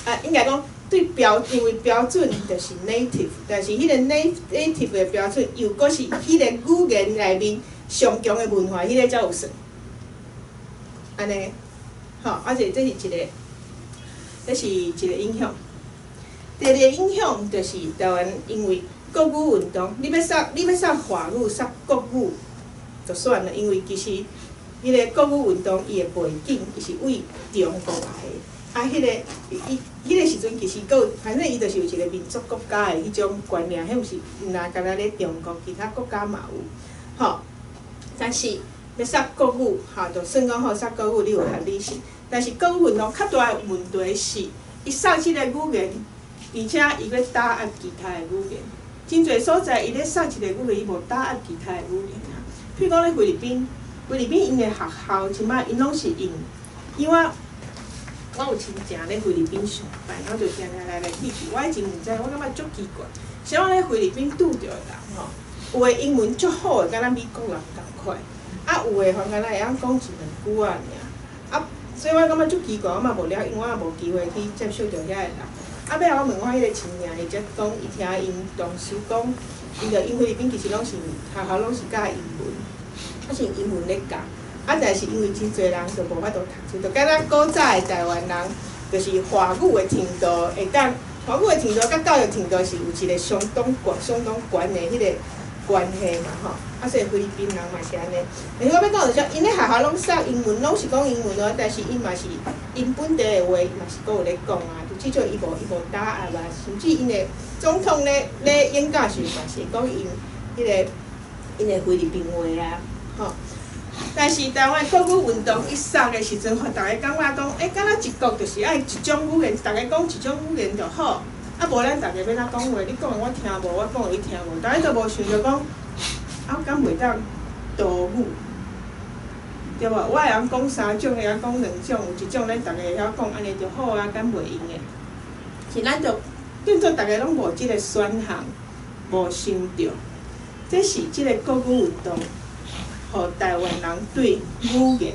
啊，應該講對標，因為標準就是 native，但是彼個 native 的標準又閣是彼個語言內面上強的文化，彼個才有算。按呢，吼，啊，這是一個，這是一個影響。第二個影響就是台灣因為國語運動，你欲殺華語、殺國語就算了，因為其實彼個國語運動伊的背景，伊是為中國來的。啊，彼個伊彼個時陣其實閣有，反正伊就是有一個民族國家的彼種觀念，彼毋是毋若干焦咧中國，其他國家嘛有，吼。但是欲殺國語，吼，就算講好殺國語，你有合理性。但是國語運動較大的問題是，伊殺這個語言，而且伊欲打壓其他的語言。真濟所在，伊咧殺一個語言，伊無打壓其他的語言啊。譬如講咧菲律賓，菲律賓𪜶的學校這擺𪜶攏是用，因為我有親情咧菲律賓上班，我就定定來來去去。我以前毋知，我感覺足奇怪，啥物咧菲律賓拄著的人吼，有的英文足好的，敢若美國人仝款，啊有的反敢若會曉講一兩句仔爾。啊，所以我感覺足奇怪，我嘛無了，因為我也無機會去接觸著遐个人。啊，尾仔我問我彼个親戚，伊才講，伊聽𪜶同事講，伊就𪜶菲律賓其實攏是學校攏是教英文，啊是用英文咧教。啊，但是因為真濟人就無法度讀冊，就敢若古早的台灣人，就是華語的程度會當，華語的程度佮教育程度是有一個相當懸、相當懸的彼個關係嘛吼。啊，所以菲律賓人嘛是按呢。但是我欲講就是說，𪜶咧學校攏上英文，攏是講英文哦，但是𪜶嘛是𪜶本地的話，嘛是閣有咧講啊。就至少伊無打壓啊，甚至𪜶的總統咧演講時嘛是講𪜶彼個𪜶的菲律賓話啊，吼。但是台灣國語運動一殺的時陣，予逐家感覺講，欸，敢若一國就是愛一種語言，逐家講一種語言就好。啊，無咱逐家欲按怎講話，你講的我聽無，我講的你聽無，逐家都無想著講，啊，敢袂當多語，對無？我會曉講三種，會曉講兩種，有一種咱逐家會曉講，按呢就好啊，敢袂用的？是咱就變做逐家攏無這个選項，無想著，這是這个國語運動。予台灣人對語言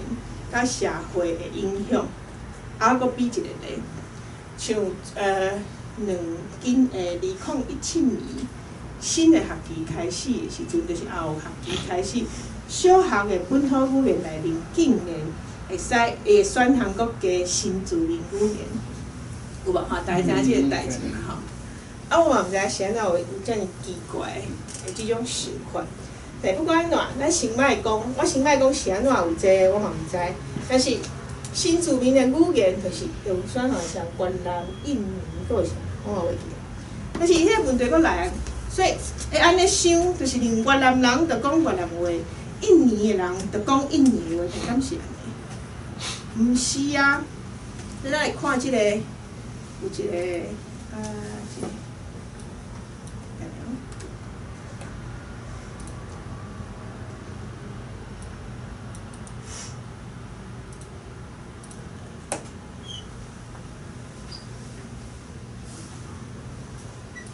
佮社會的影響，啊，閣比一個例，像2017年新的學期開始的時陣，就是後學期開始，小學的本土語言內面竟然會使會選項閣加新住民語言，有無？吼，大家知影這个代誌嘛？吼，啊，我嘛毋知影是按怎有遮爾奇怪的這種想法。但不管按怎，咱先莫講，我先莫講是按怎有這个，我嘛毋知。但是新住民的語言就是有選項像越南、印尼，閣有啥，我嘛袂記。但是伊彼個問題閣來啊，所以會按呢想，就是連越南人就講越南話，印尼的人就講印尼話，敢是按呢？毋是啊，咱來看這個，有一個啊，這個。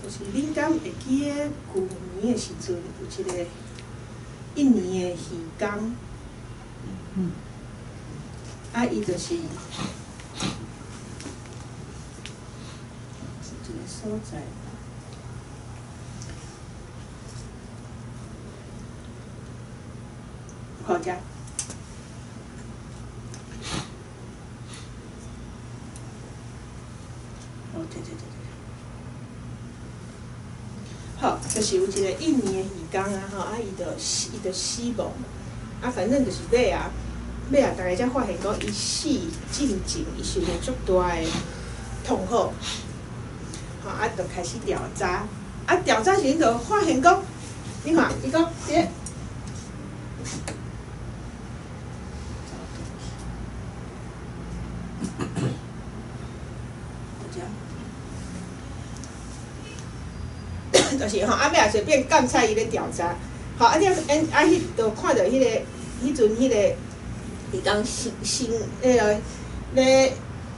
就是恁敢會記得舊年的時陣，有一個印尼的漁工，啊，伊就是，是一個所在。好遮。哦，對對對對。好，就是有一個印尼的漁工啊，吼，啊，伊就死亡，啊，反正就是尾仔，尾仔，逐家才發現講，伊死進前，伊受著足大的痛苦，吼，啊，就開始調查，啊，調查時陣就發現講，你看，伊講，這個。就是吼，啊尾仔就變監察伊咧調查，吼，啊了，因啊彼就看著彼個彼陣彼個伊講生生彼個咧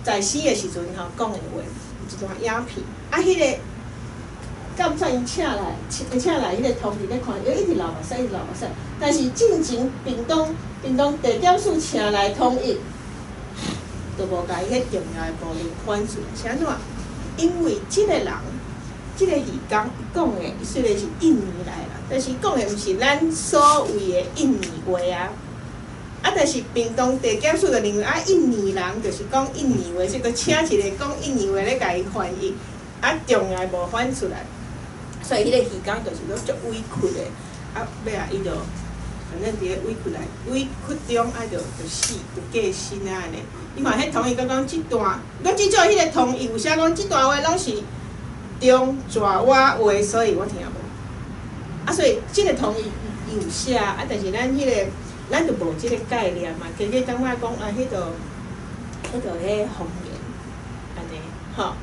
在生的時陣吼講的話，有一段影片，啊彼個監察𪜶請來請請來彼個通譯咧看，伊一直流目屎，一直流目屎。但是進前屏東屏東地檢署請來通譯，都無共伊彼重要的部分翻出來，是按怎？因為這個人，這個義工伊講的，伊雖然是印尼來的人，但是講的毋是咱所謂的印尼話啊。啊，但是屏東地檢署就認為啊，印尼人就是講印尼話，所以就請一個講印尼話咧共伊翻譯，啊，重要的無翻出來，所以彼個義工就是攏足委屈的。啊，尾仔伊就反正佇咧委屈內，委屈中啊，就就死，就過身啊按呢。你看彼通譯閣講這段，閣至少彼個通譯有寫講這段話攏是中爪哇話，所以我聽無。啊，所以這個通譯伊有寫，啊，但是咱彼個咱就無這個概念嘛，加加感覺講啊，彼度彼度彼方言，按呢，吼。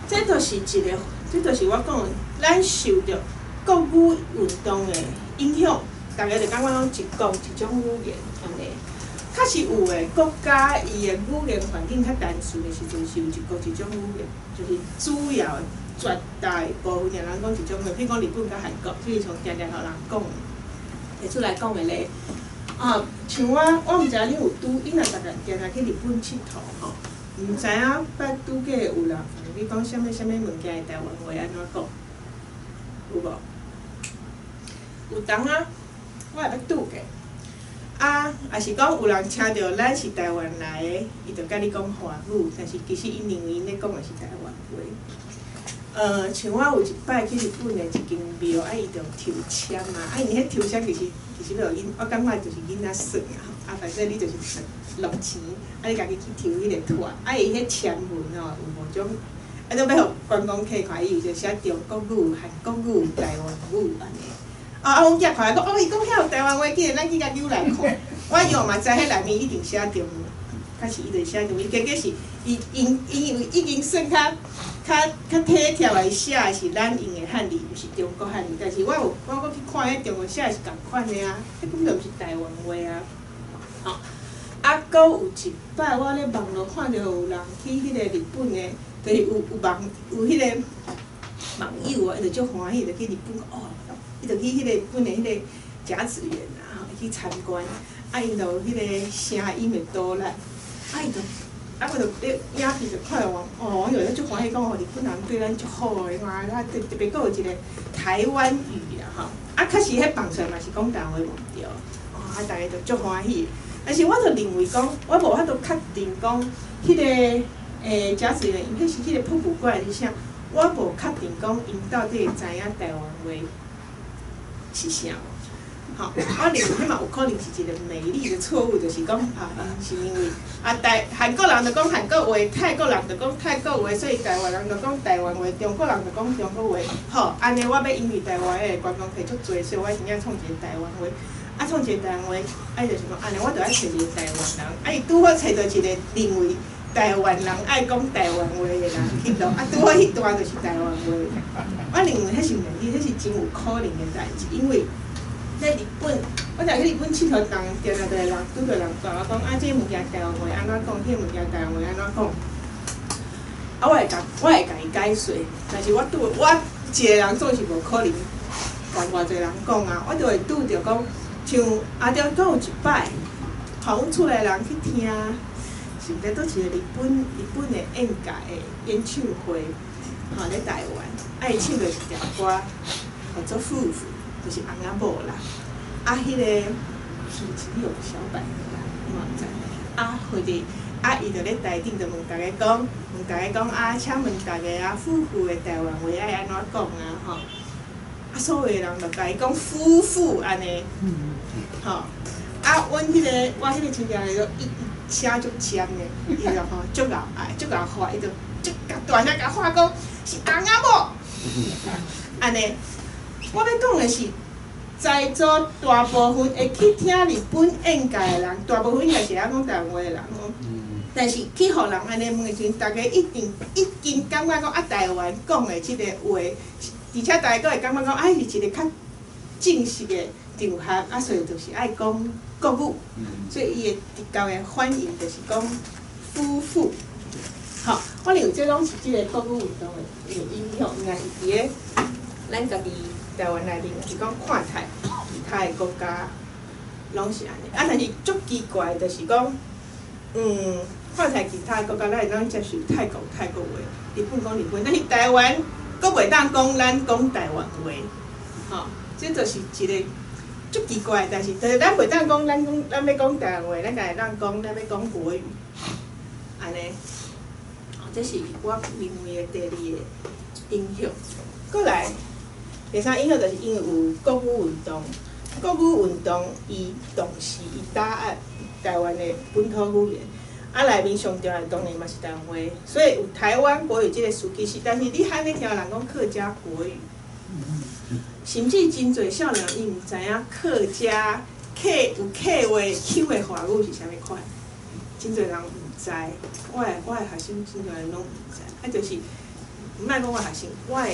這就是一個，這就是我講的，咱受著國語運動的影響，逐家就感覺攏一國一種語言按呢。確實有的國家，伊的語言環境較單純的時陣，是有一國一種語言，就是主要的絕大部分的人講一種語言，譬如講日本佮韓國，這是像定定予人講的，提出來講的咧。啊，像我，我毋知影恁有拄，你若逐家定定去日本𨑨迌吼，毋知影捌拄過有人你講啥物啥物物件的台灣話按怎講？有無？有當啊，我會捌拄過。啊，也是講有人聽著咱是台灣來的，伊就共你講華語，但是其實𪜶認為𪜶咧講的是台灣話。像我有一擺去日本的一間廟，啊，伊就抽籤嘛，啊，𪜶彼抽籤其實其實欲予囡，我感覺就是囡仔耍啊吼，啊，反正你就是落錢，啊，你家己去抽彼個脫，啊，伊彼籤文吼有五種，啊，都欲予觀光客看，伊有一個寫中國語、韓國語、台灣語按呢。啊啊！阮囝看來講，哦，伊講遐有台灣話，既然咱去共扭來看，我以後嘛知彼內面一定寫中文，確實伊就寫中文，結果是伊因因為已經算較較較體貼來寫的是咱用的漢字，毋是中國漢字。但是我有我閣去看彼中文寫的是仝款的啊，彼根本就毋是台灣話啊。吼，啊，閣有一擺我咧網路看著有人去彼個日本的，就是有有網有彼個網友啊，伊就足歡喜，就去日本哦。伊就去彼個日本的彼個甲子園啊，吼，去參觀，啊，𪜶就有彼個聲音的導覽，啊，伊就，啊，我就咧影片就看著我，哦，我就足歡喜，講哦，日本人對咱足好的，你看啊，特特別閣有一個台灣語啦，吼，啊，確實彼放出來嘛是講台灣話無毋對，哦，啊，逐家就足歡喜。但是我就認為講，我無法度確定講，彼個甲子園，彼是彼個博物館還是啥，我無確定講𪜶到底會知影台灣話是啥無？吼，我認為彼嘛有可能是一個美麗的錯誤，就是講啊，是因為啊台韓國人就講韓國話，泰國人就講泰國話，所以台灣人就講台灣話，中國人就講中國話。好，按呢我欲因為台灣的觀光客足濟，所以我真正創一個台灣話。啊，創一個台灣話，啊伊就是講按呢，我著愛揣一個台灣人，啊伊拄好揣著一個認為台灣人愛講台灣話的人去錄，啊拄好彼段就是台灣話。我認為彼是美麗，彼是真有可能的代誌，因為咧日本，我若去日本𨑨迌，人定定就會人拄著人共我講，啊，這个物件台灣話按怎講，彼个物件台灣話按怎講。啊，我會共我會共伊解說，但是我拄我一個人總是無可能共偌濟人講啊，我就會拄著講，像阿中閣有一擺，予阮厝內人去聽，是毋知佗一個日本日本的演藝的演唱會，吼咧台灣，啊伊唱著一條歌，叫做夫婦，就是翁仔某啦。啊，彼個是只有小百合啦，我嘛毋知。啊，或者啊，伊就咧台頂就問逐家講，問逐家講啊，請問逐家啊，夫婦的台灣話愛按怎講啊？吼，啊，所有的人就共伊講夫婦按呢，吼，啊，阮彼個我彼個親戚就伊聲足尖的，伊就吼足𠢕愛，足𠢕喊，伊就足共大聲共喊講是翁仔某，按呢，我欲講的是，在座大部分會去聽日本演藝的人，大部分應該是會曉講台灣話的人哦。但是去予人按呢問的時陣，逐家一定已經感覺講啊，台灣講的這个話，而且大家閣會感覺講，啊，是一個較正式的場合，啊，所以就是愛講國語，所以伊會直覺的反應就是講夫婦。吼，我認為這攏是這个國語運動的影響，若是佇咧咱家己台灣內面，是講看待其他的國家，攏是按呢。啊，但是足奇怪，就是講，看待其他的國家，咱會當接受泰國泰國話，日本講日本，但是台灣閣袂當講咱講台灣話，吼，這就是一个足奇怪的代誌。就是咱袂當講咱講咱欲講台灣話，咱家會當講咱欲講國語，按呢。這是我認為的第二个影響。過來，第三影響就是因為有國語運動，國語運動伊同時伊打壓台灣的本土語言，啊內面上重要的當然嘛是台灣話，所以有台灣國語這个詞，其實但是你罕咧聽人講客家國語，甚至真濟少年伊毋知影客家客有客話腔的華語是啥物款，真濟人毋知，我的學生真濟人攏毋知，啊就是，莫講我學生，我的朋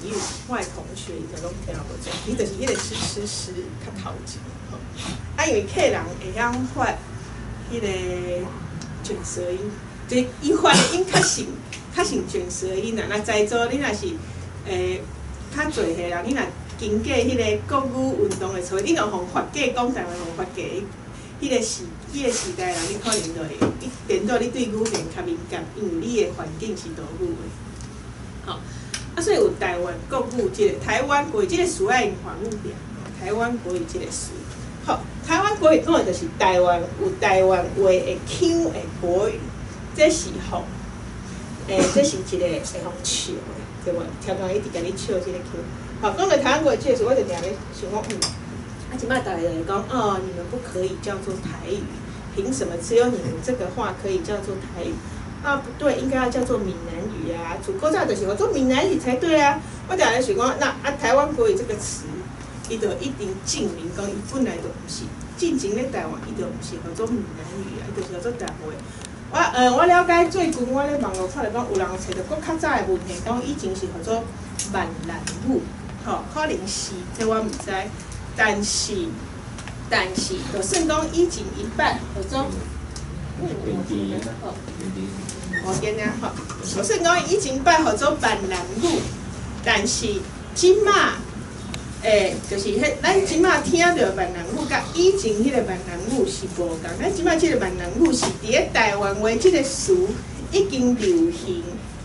友、我的同學，伊就攏聽無做，伊就是彼个吃吃吃較頭前吼。啊，因為客人會曉發彼个捲舌音，就是伊發的音較像捲舌音啦。若在座你若是較濟歲人，你若經過彼个國語運動的時候，你若予發過講台灣，予發過彼个時代人，你可能就會，你變做你對語言較敏感，因為你的環境是多語的。吼，啊，所以有台灣國語這个台灣國語這个詞愛用華語拼，台灣國語這个詞。好，台灣國語講的就是台灣有台灣話的腔的國語，這是予，這是一個會予笑的，對無？聽講一直共你笑這个腔。好，講到台灣國語這個詞，我就定咧想講，啊，這擺大家就會講，哦，你們不可以叫做台語，憑什麼只有你們這個話可以叫做台語？啊，不對，應該要叫做閩南語啊！自古早就是叫做閩南語才對啊！我定咧想講，那啊，台灣國語這個詞，伊就一定證明講，伊本來就毋是，進前咧台灣，伊就毋是叫做閩南語啊，伊就是叫做台灣話。我了解最近我咧網路看著講，有人揣著閣較早的文獻，講以前是叫做閩南語，吼，可能是，這我毋知。但是，就算講以前伊捌叫做，無見啊，吼，就算講以前捌號做閩南語，但是這馬，就是彼咱這馬聽著閩南語，佮以前彼個閩南語是無仝。咱這馬這个閩南語是佇咧台灣話這个詞已經流行、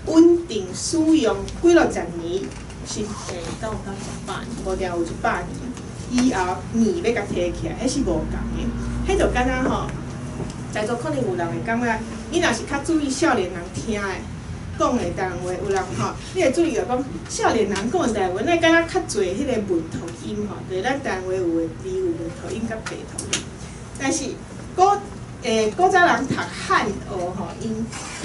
穩定使用幾落十年，是敢有到100年？無定有100年以後，硬欲共提起來，彼是無仝的。彼就敢若吼，在座可能有人會感覺，你若是較注意少年人聽的講的台灣話，有人吼，你會注意著講少年人講的台灣話，咱敢若較濟彼個文頭音吼，就是咱台灣話有的字有文頭音佮白頭音。但是古早人讀漢學吼，𪜶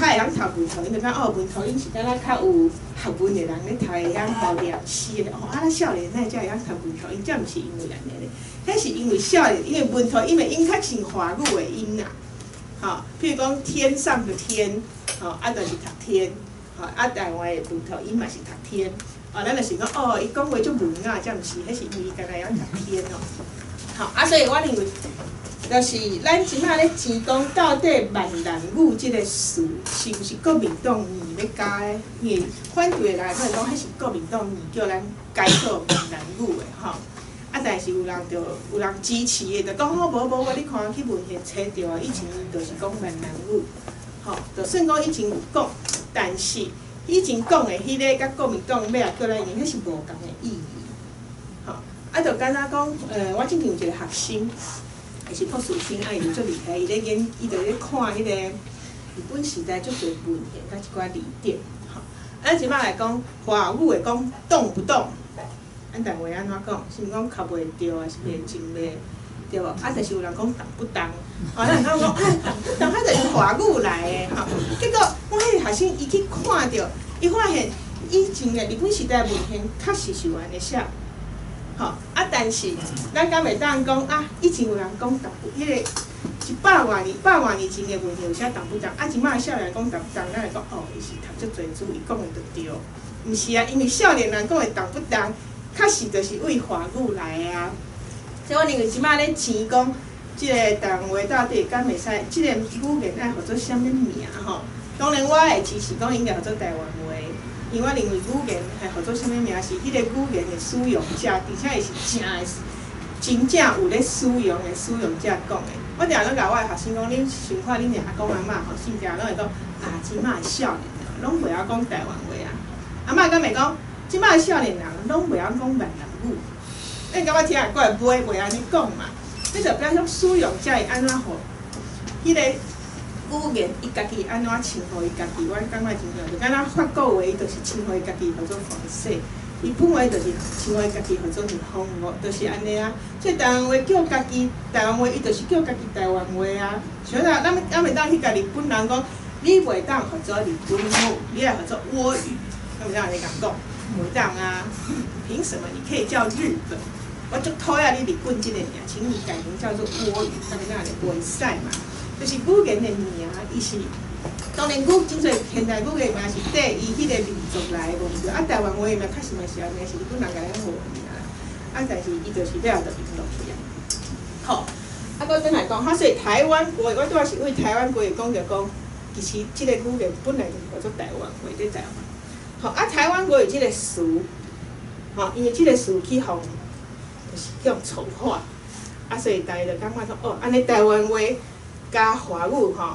較會曉讀文頭音，就講哦，文頭音是敢若較有學問的人咧讀會曉好念詩的。哦，啊，咱少年哪會才會曉讀文頭音？這毋是因為按呢咧，彼是因為少年，因為文頭音的音較像華語的音啦。吼，譬如講天上的天，吼，啊，就是讀天，吼，啊，台灣的文頭音嘛是讀天，哦，咱就是講，哦，伊講話足文雅，這毋是，彼是因為伊敢若會曉讀天哦。吼，啊，所以我認為，就是咱這馬咧爭講到底閩南語這个詞是毋是國民黨硬欲加的？因為反對的人可能講彼是國民黨硬叫咱改做閩南語的吼。啊，但是有人就有人支持的，就講吼無無無，你看去文獻揣著啊，以前就是講閩南語，吼，就算講以前有講，但是以前講的彼个佮國民黨欲來叫咱用，彼是無仝的意義，吼。啊，就敢若講，我之前有一個學生，也是博士生，啊，伊就足厲害，伊咧研，伊就咧看彼个日本時代足濟文獻佮一寡字典，吼。啊，這擺來講，華語會講動不動？咱台灣話按怎講？是毋講較袂著，還是袂真袂？對無？啊，但是有人講動不動？哦，咱人講啊，動不動，彼就是華語來的吼。結果我彼个學生伊去看著，伊發現以前的日本時代文獻確實是有按呢寫，吼。啊，但是咱敢會當講啊？以前有人講動不，彼个100外年、100外年前的文獻有寫動不動？啊，這擺少年講動不動，咱會講哦，伊是讀足濟書，伊講的就對。毋是啊，因為少年人講的動不動，確實就是為華語來的啊。所以我認為這擺咧錢講，這個台灣話到底敢會使，這個語言愛號做啥物名吼？當然我會支持講應該號做台灣話，因為我認為語言係號做啥物名是彼個語言的使用者，而且伊是正的，真正有咧使用的使用者講的。我定攏共我的學生講，恁想看恁的阿公阿嬤吼，性格攏會講啊，這擺的少年人攏袂曉講台灣話啊。阿嬤敢袂講，這擺的少年人攏袂曉講閩南語。你感覺聽會過來袂袂按呢講嘛？這就表示使用者會按怎予彼個語言，伊家己按怎稱呼伊家己，我感覺真重要。就敢若法國話，伊就是稱呼伊家己號做 français；日本話就是稱呼伊家己號做日本語，就是按呢啊。所以台灣話叫家己台灣話，伊就是叫家己台灣話啊。像咱咱袂當去共日本人講，你袂當號做日本語，你愛號做倭語，咱袂當按呢共講，袂當啊。憑什麼你可以叫日本？我足討厭你日本這個名，請你改名叫做倭語，啥物哪會袂使嘛？就是語言的名，伊是當然語真濟現代語言嘛是綴伊彼個民族來的，無毋對。啊，台灣話嘛確實嘛是按呢，是日本人共咱號的名啦。啊，但是伊就是了就用落去啊。好，啊，閣轉來講，哈，所以台灣國語，我拄仔是為台灣國語講著講，其實這個語言本來就是叫做台灣話佇台灣。好，啊，台灣國語這個詞，吼，因為這個詞去予就是叫醜化，啊，所以大家就感覺講，哦，按呢台灣話佮華語吼，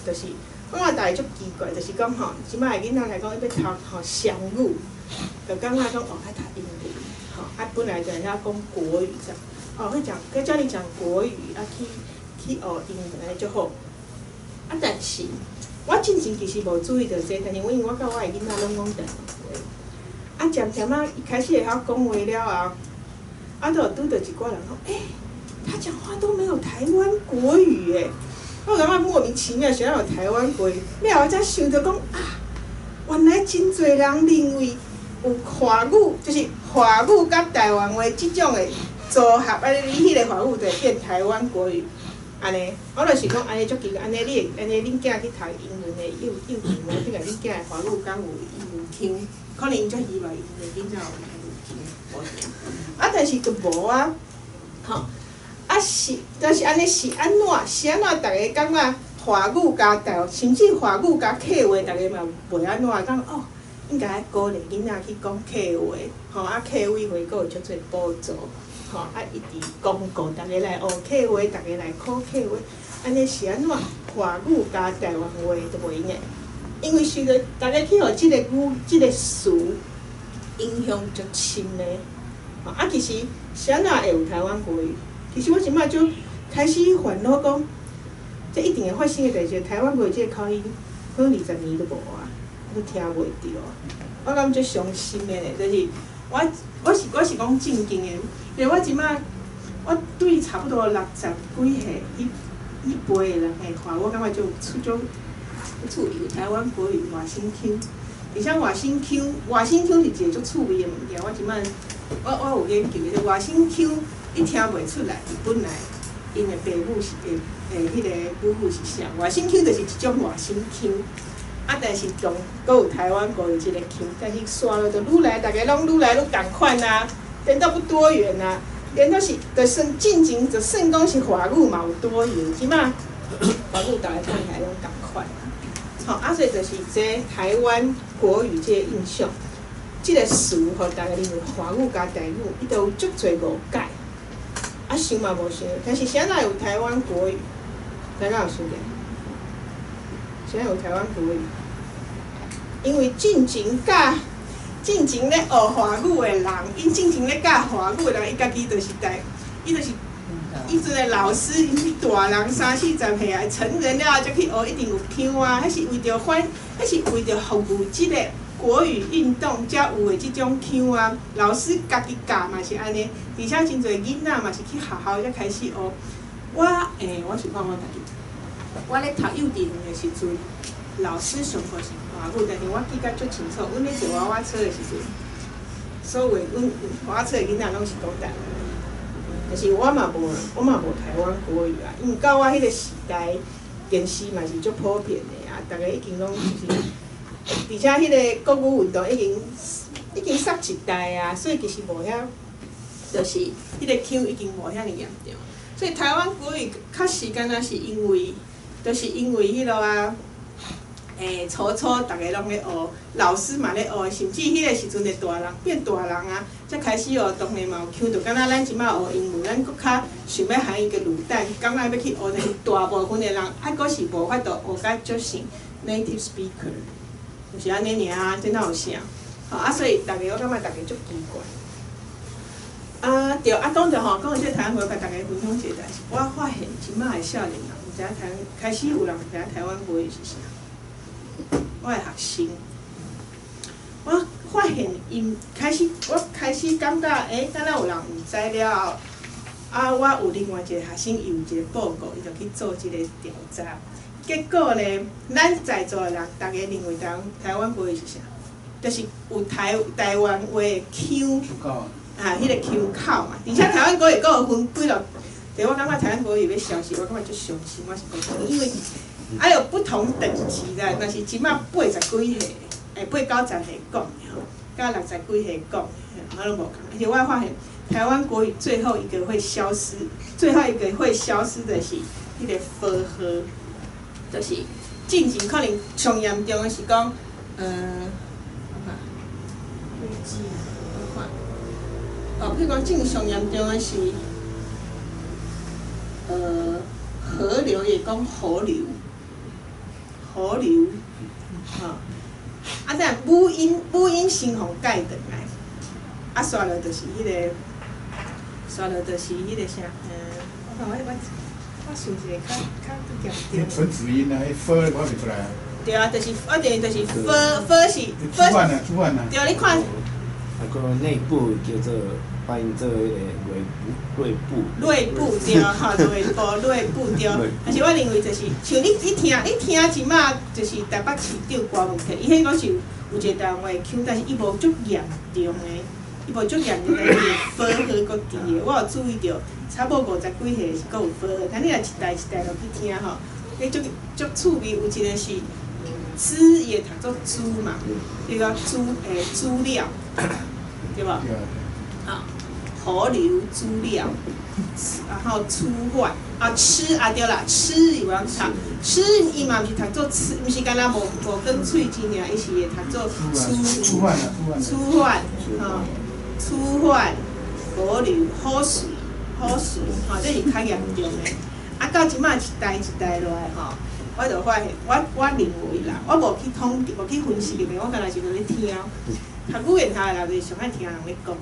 就是我感覺大家足奇怪，就是講吼，這擺的囡仔來講，欲讀吼雙語，就感覺講哦，愛讀英文，吼，啊，本來就會曉講國語這樣，哦，會講，佮教你講國語，啊，去去學英文按呢足好。啊，但是我進前其實無注意著這個，但是我因為我佮我的囡仔攏講台灣話，啊，漸漸仔伊開始會曉講話了後，啊，就有拄著一寡人講，欸，他講話都沒有台灣國語欸，我感覺莫名其妙，啥有台灣國語？了後我才想著講啊，原來真濟人認為有華語，就是華語佮台灣話這種的組合，按呢你彼個華語就會變台灣國語，按呢，我就是講按呢足奇怪，按呢你會按呢恁囝去讀英文的幼幼稚園，等於恁囝的華語敢有英文腔？可能𪜶足希望𪜶的囡仔有英文腔，無定。啊，但是就無啊，吼，啊是，但是按呢是按怎？是按怎？逐家感覺華語佮台，甚至華語佮客話，逐家嘛袂按怎講哦，應該愛鼓勵囡仔去講客話，吼啊，客委會閣有足濟補助，吼啊一直廣告，逐家來學客話，逐家來考客話，按呢是按怎？華語佮台灣話就袂用的，因為受著逐家去予這個語、這個詞影響足深的。啊，其實是按怎會有台灣國語？其實我這擺就開始煩惱講，這一定會發生的代誌，台灣國語這個口音，可能20年都無啊，都聽袂著啊。我感覺足傷心的咧，就是我我是我是講正經的，因為我這擺我對差不多60幾歲彼彼輩的人的話，我感覺就出足趣味，台灣國語外省腔，而且外省腔外省腔是一個足趣味的物件。我這擺我我有研究的，外省腔你聽袂出來，伊本來𪜶的爸母是的的彼個母語是啥？外省腔就是一種外省腔，啊，但是中閣有台灣國語這個腔，但是紲落就愈來，逐家攏愈來愈仝款啊，顛倒不多元啊，顛倒是就算進前就算講是華語嘛有多元，這擺華語逐家講起來攏仝款啊。吼，啊，所以就是這台灣國語這個印象，這個詞，予逐家認為華語佮台語，伊都有足濟誤解。啊，想嘛無想，但是啥會有台灣國語？大家有想過？啥有台灣國語？因為進前教進前咧學華語的人，𪜶進前咧教華語的人，伊家己就是台，伊就是彼陣的老師，𪜶是大人三四十歲啊，成人了後才去學，一定有腔啊。彼是為著反，彼是為著服務這個國語運動才有的這種腔啊。老師家己教嘛是按呢，而且真濟囡仔嘛是去學校才開始學。我欸，我想講我家己，我咧讀幼稚園的時陣，老師上課是華語，但是我記甲足清楚，阮咧坐娃娃車的時陣，所有阮娃娃車的囡仔攏是講台語，但是我嘛無，我嘛無台灣國語啊，因為到我彼個時代，電視嘛是足普遍的啊，逐家已經攏就是而且彼个國語運動已經煞一代啊，所以其實無遐，就是彼个腔已經無遐爾嚴重。所以台灣國語確實敢若是因為，就是因為彼落啊，初初逐家攏咧學，老師嘛咧學，甚至彼个時陣的大人變大人啊，才開始學，當然嘛有腔，就敢若咱這擺學英文，咱閣較想欲含伊個滷蛋，感覺欲去學，但是大部分的人還閣是無法度學甲足像 native speaker，就是按呢爾啊，這哪有啥？吼啊，所以逐家我感覺逐家足奇怪。啊對，啊講著吼，講到這个台灣話，共逐家分享一个代誌，我發現這擺的少年人毋知影台灣，開始有人毋知影台灣話是啥。我的學生，我發現𪜶開始，我開始感覺，敢若有人毋知了後，啊，我有另外一個學生，伊有一個報告，伊就去做這個調查，結果咧，咱在座的人，逐家認為台灣話是啥？就是有台灣話的腔，啊，彼個腔口嘛。而且台灣國語閣有分幾落，對，我感覺台灣國語欲消失，我感覺足傷心。我是講，因為還有不同等級的，若是這擺80幾歲，八九十歲講的吼，佮60幾歲講的，我攏無仝。而且我發現，台灣國語最後一個會消失，最後一個會消失的是彼個 ㄈ 號，就是進前可能上嚴重的是講，我看，我看，哦，譬如講，進上嚴重的是，河流會講河流，河流，吼，啊，等母音先予改轉來，啊，煞落就是彼個，煞落就是彼個啥，我看我想一個較較嚴重。唇齒音啊，彼 ㄈ 看袂出來啊。對啊，就是我就是 ㄈ ㄈ 是 ㄈ。煮飯啊，煮飯啊。對，你看。啊，閣內部叫做發音做彼個內部。內部對，吼，內部內部對。但是我認為就是，像你聽這擺就是台北市長郭文貴，伊彼個是有一個台灣話腔，但是伊無足嚴重的，伊無足嚴重的，伊會 ㄈ 號閣佇的。我有注意著，差不多50幾歲是閣有 ㄈ 號，但你若一代一代落去聽吼，彼足足趣味，有一個是資伊會讀做資嘛，彼個資料，對無？啊，河流資料，然後出發啊吃啊對啦，吃伊有通讀，吃伊嘛毋是讀做吃，毋是干焦無轉喙舌爾，伊是會讀做出出發，吼，出發，河流好水好水，吼，這是較嚴重的。啊，到這擺一代一代落來吼，我就發現，我認為啦，我無去統計，無去分析入面，我干焦是佇咧聽。讀語言學的人就是上愛聽人咧講，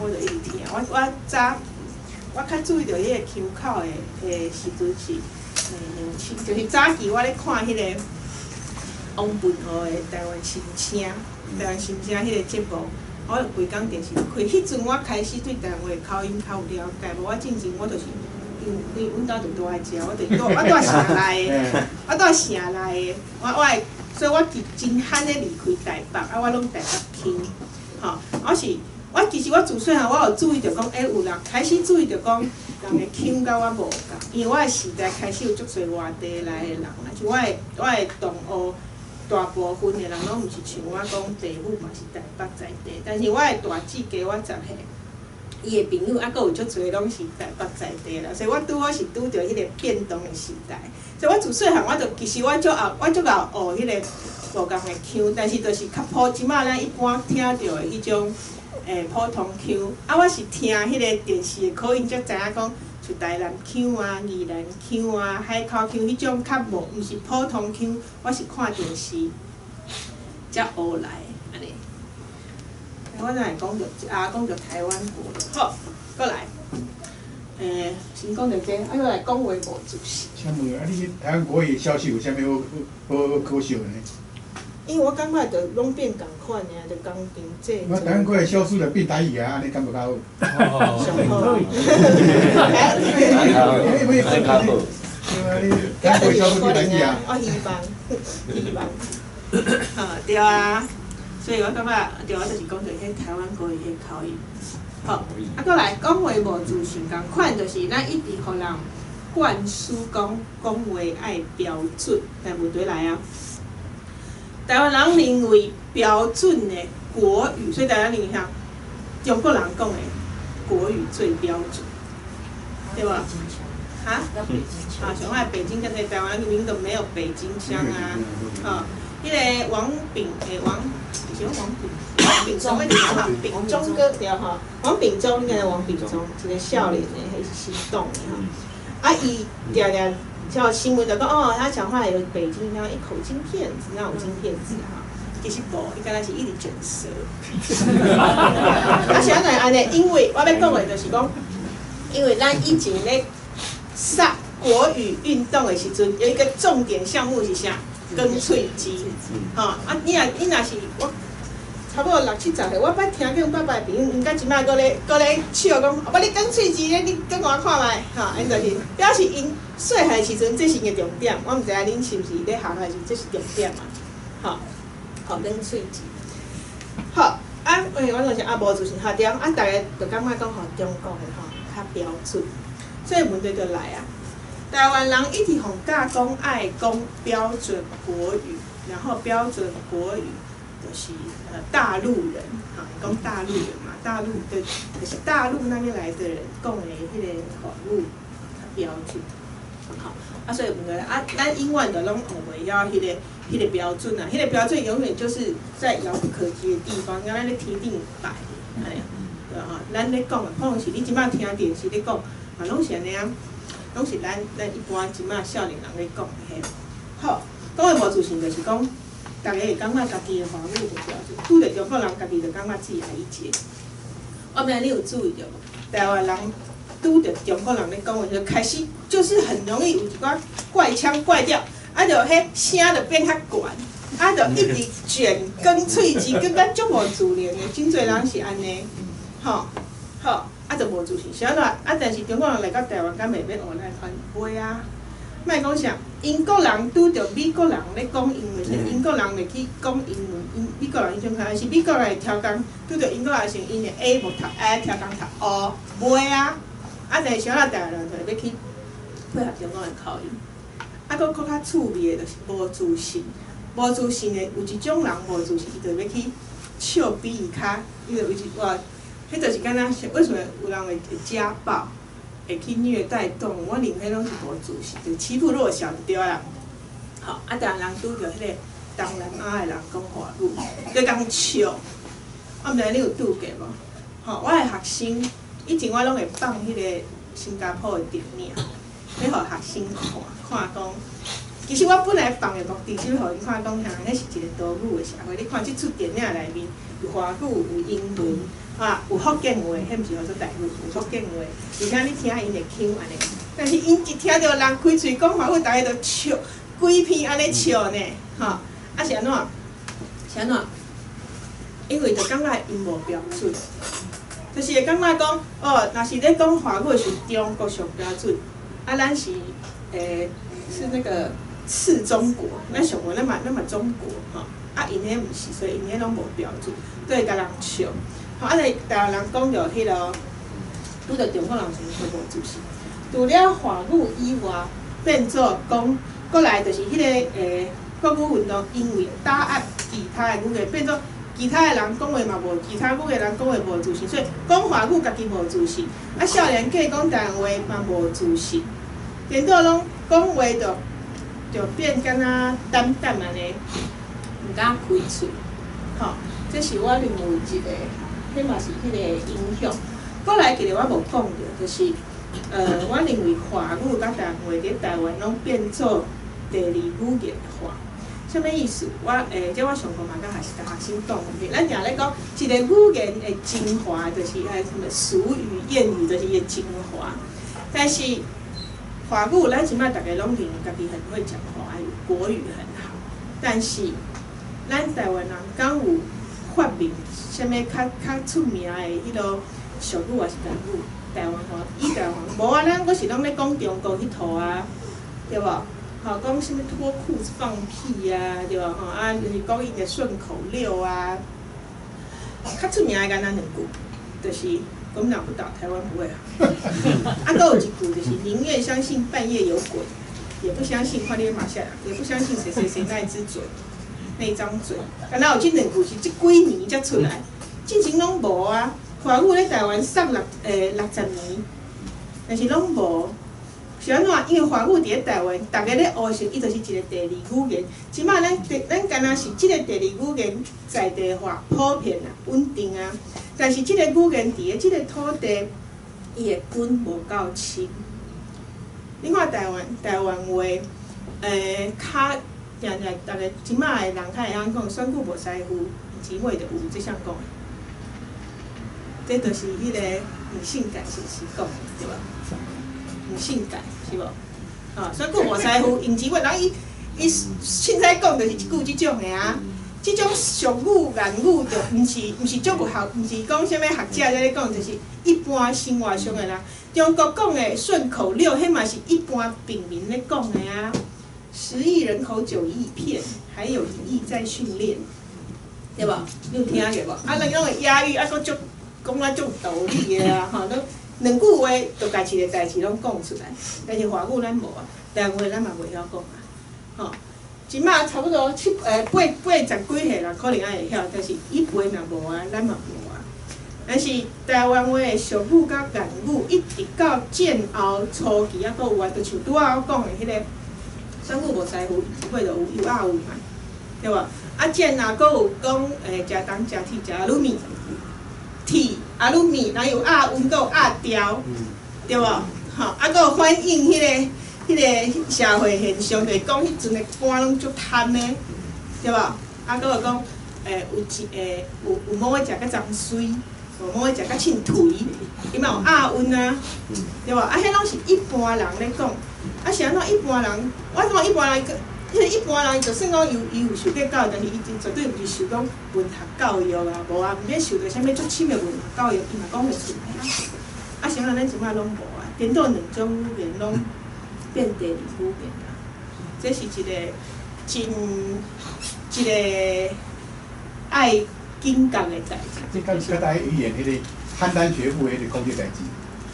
我就一直聽。我早我較注意著彼個腔口的時陣是年輕，就是早期我咧看彼個王文浩的台灣心聲，台灣心聲彼個節目，我規工電視開。彼陣我開始對台灣話口音較有了解，無我進前我就是因為阮兜就蹛佇遮，我就蹛我蹛城內的，我蹛城內的，我會，所以我真罕咧離開台北，啊，我攏台北腔，吼，我是我其實我自細漢我有注意著講，有人開始注意著講，人的腔佮我無仝，因為我的時代開始有足濟外地來的人啊，像我的同學，大部分的人攏毋是像我講地母嘛是台北在地，但是我的大姊加我10歲。伊的朋友猶閣有足濟攏是台北在地啦，所以我拄好是拄著彼個變動的時代。所以我自細漢我就其實我足後我足𠢕學彼個無仝的腔，但是就是較普，這擺咱一般聽著的彼種普通腔。啊，我是聽彼個電視的口音才知影講，像台南腔啊、宜蘭腔啊、海口腔彼種較無，毋是普通腔。我是看電視才學來按呢。我哪會講著啊？講著台灣話，好，閣來，先講著這，啊，閣來講話無自信。請問啊，你台灣國語消息有啥物好好好可惜的呢？因為我感覺就攏變仝款爾，就工程製我台灣國語消失了變台語啊，按呢敢無較好？上好。較好。對啊，你台灣國語消失變台語啊？我希望，希望。好，對啊。所以我感覺，對，我就是講著彼台灣國語彼口音。好，啊，閣來講話無自信，仝款就是咱一直予人灌輸講講話愛標準，但問題來啊，台灣人認為標準的國語，所以台灣人認為啥？中國人講的國語最標準，對無？哈？啊，上海北京，跟台灣明明都沒有北京腔啊！吼，彼个王炳欸，王是王炳，王炳忠，哈，炳忠哥對吼，王炳忠，你敢知王炳忠？一个少年的，彼是新黨的吼。啊，伊定定叫新聞就講哦，他講話有北京腔，一口京片子，哪有京片子哈？其實無，伊敢若是一直捲舌。啊，是按怎按呢？因為我欲講的就是講，因為咱以前咧殺國語運動的時陣，有一個重點項目是啥？捲喙舌。吼啊！你若是我差不多六七十歲，我捌聽見阮爸爸的朋友，𪜶到這擺閣咧笑講，我你捲喙舌咧，你捲予我看覓，吼，𪜶就是表示𪜶細漢時陣，這是𪜶的重點。我毋知影恁是毋是咧學校時，這是重點嘛？吼，好，捲喙舌。好，啊，為我就是啊無自信，哈對，啊，逐家就感覺講吼，中國的吼較標準，所以問題就來啊。台灣人一直予教講愛講標準國語，然後標準國語就是大陸人，哈，講大陸人嘛，大陸的就是大陸那邊來的人講的彼个華語較標準。好，啊，所以問題啊，咱永遠就攏學袂曉彼个標準啊，彼个標準永遠就是在遙不可及的地方，敢若咧天頂拜，按呢，對吼，咱咧講的可能是你這擺聽電視咧講，嘛攏是按呢啊，攏是咱一般這擺少年人咧講的彼。好，講的無自信就是講，逐家會感覺家己的華語無標準，拄著中國人家己就感覺自愛一截。我毋知你有注意著無？台灣人拄著中國人咧講話，就開始就是很容易有一寡怪腔怪調，啊，就彼聲就變較懸，啊，就一直捲捲喙舌，感覺足無自然的，真濟人是按呢，吼，好，啊，就無自信。是按怎？啊，但是中國人來到台灣，敢袂欲學咱款？袂啊！莫講啥，英國人拄著美國人咧講英文，英國人會去講英文，英美國人彼種還是美國人會刁工，拄著英國人時，𪜶會 A 無讀 I，刁工讀 O，袂啊！啊，但是啥人台灣人就會欲去配合中國人口音。啊，閣閣較趣味的，就是無自信，無自信的有一種人無自信，伊就欲去笑比伊較，伊就有一哇，彼就是敢若為什麼有人會家暴，會去虐待動物？我認為彼攏是無自信，就欺負弱小就對啦。好，啊，台灣人拄著彼个東南亞的人講華語，就共笑。我毋知你有拄過無？吼，我的學生以前我攏會放彼个新加坡的電影，欲予學生看，看講。其實我本來放的目的是欲予𪜶看講，啥，彼是一個多語的社會。你看這齣電影內面有華語、有英文，啊，有福建話，彼毋是號做台語，有福建話，而且你聽𪜶的腔按呢。但是𪜶一聽著人開喙講華語，逐家就笑，規片按呢笑呢，吼，啊是按怎？是按怎？因為就感覺𪜶無標準，就是會感覺講，哦，若是咧講華語是中國上標準，啊，咱是是那個次中國，咱上無咱嘛中國吼，啊，𪜶彼毋是，所以𪜶彼攏無標準，都會共人笑。吼，啊，但是台灣人講著彼个，拄著中國人時陣就無自信。除了華語以外，變做講，過來就是彼个國語運動，因為打壓其他的語言，變做其他的人講話嘛無，其他語言人講話無自信，所以講華語家己無自信，啊，少年家講台灣話嘛無自信，顛倒攏講話就變敢若膽膽按呢，毋敢開喙，吼，這是我認為一個，彼嘛是彼个影響。過來一個我無講著，就是我認為華語佮台灣話佇台灣攏變做第二語言化。啥物意思？我這我上課嘛佮學生講的，咱定咧講一個語言的精華，就是啥物俗語諺語，就是伊的精華。但是華語，咱這擺逐家攏認為家己很會講華語，國語很好。但是咱台灣人敢有發明啥物較出名的彼囉俗語抑是台語？台灣話，以台灣無啊，咱閣是攏咧講中國彼套啊，對無？吼，講啥物脫褲子放屁啊，對無？吼啊，就是講𪜶的順口溜啊。較出名的敢若兩句，就是國民黨不倒，台灣不會好。啊，閣有一句就是寧願相信半夜有鬼，也不相信看你馬下，也不相信誰誰誰那一隻嘴。那張嘴，敢若有這兩句是這幾年才出來，之前攏無啊。華語咧台灣送60年，但是攏無。是按怎？因為華語佇咧台灣，逐家咧學習，伊就是一個第二語言。這擺咱敢若是這個第二語言在地化普遍啊、穩定啊，但是這個語言佇咧這個土地，伊的根無夠深。你看台灣話，較定定逐家這擺的人較會曉講，選舉無師傅，錢尾就有，這啥講的？這就是彼個吳信改是是講的，對無？吳信改是無？吼，選舉無師傅，用錢尾，人伊伊凊彩講就是一句這種的啊。這種俗語、諺語，就毋是足有學，毋是講啥物學者在咧講，就是一般生活上的人。中國講的順口溜，彼嘛是一般平民咧講的啊。10億人口9億騙，還有1億在訓練，對無？你有聽過無？啊，咱攏會押韻，啊，閣足講啊足有道理的啊，吼，攏兩句話就家一個代誌攏講出來。但是華語咱無啊，台灣話咱嘛袂曉講啊，吼。這擺差不多七80幾歲人可能還會曉，但是伊輩若無啊，咱嘛無啊。但是台灣話的俗語佮諺語，一直到戰後初期猶閣有啊，就像拄仔我講的彼個，選舉無師傅，一尾就有有押韻嘛，對無？啊，戰後閣有講食銅食鐵食阿魯米，鐵阿魯米，然後有押韻，閣有押調，對無？吼，啊，閣有反映彼個社會現象，就是講彼陣的官攏足貪的，對無？啊，閣有講，有一有有某個食較髒水，有某個食較凊槌，伊嘛有押韻啊，對無？啊，彼攏是一般人咧講，啊是按怎一般人？我感覺一般人，彼個一般人就算講伊有受過教育，但是伊絕對毋是受講文學教育啊，無啊，毋免受著啥物足深的文學教育，伊嘛講會出來啊。啊，是按怎咱這擺攏無啊？顛倒兩種語言攏變第二語言啊，這是一個真一個愛警覺的代誌。這敢是較早語言彼個邯鄲學府彼個講這代誌。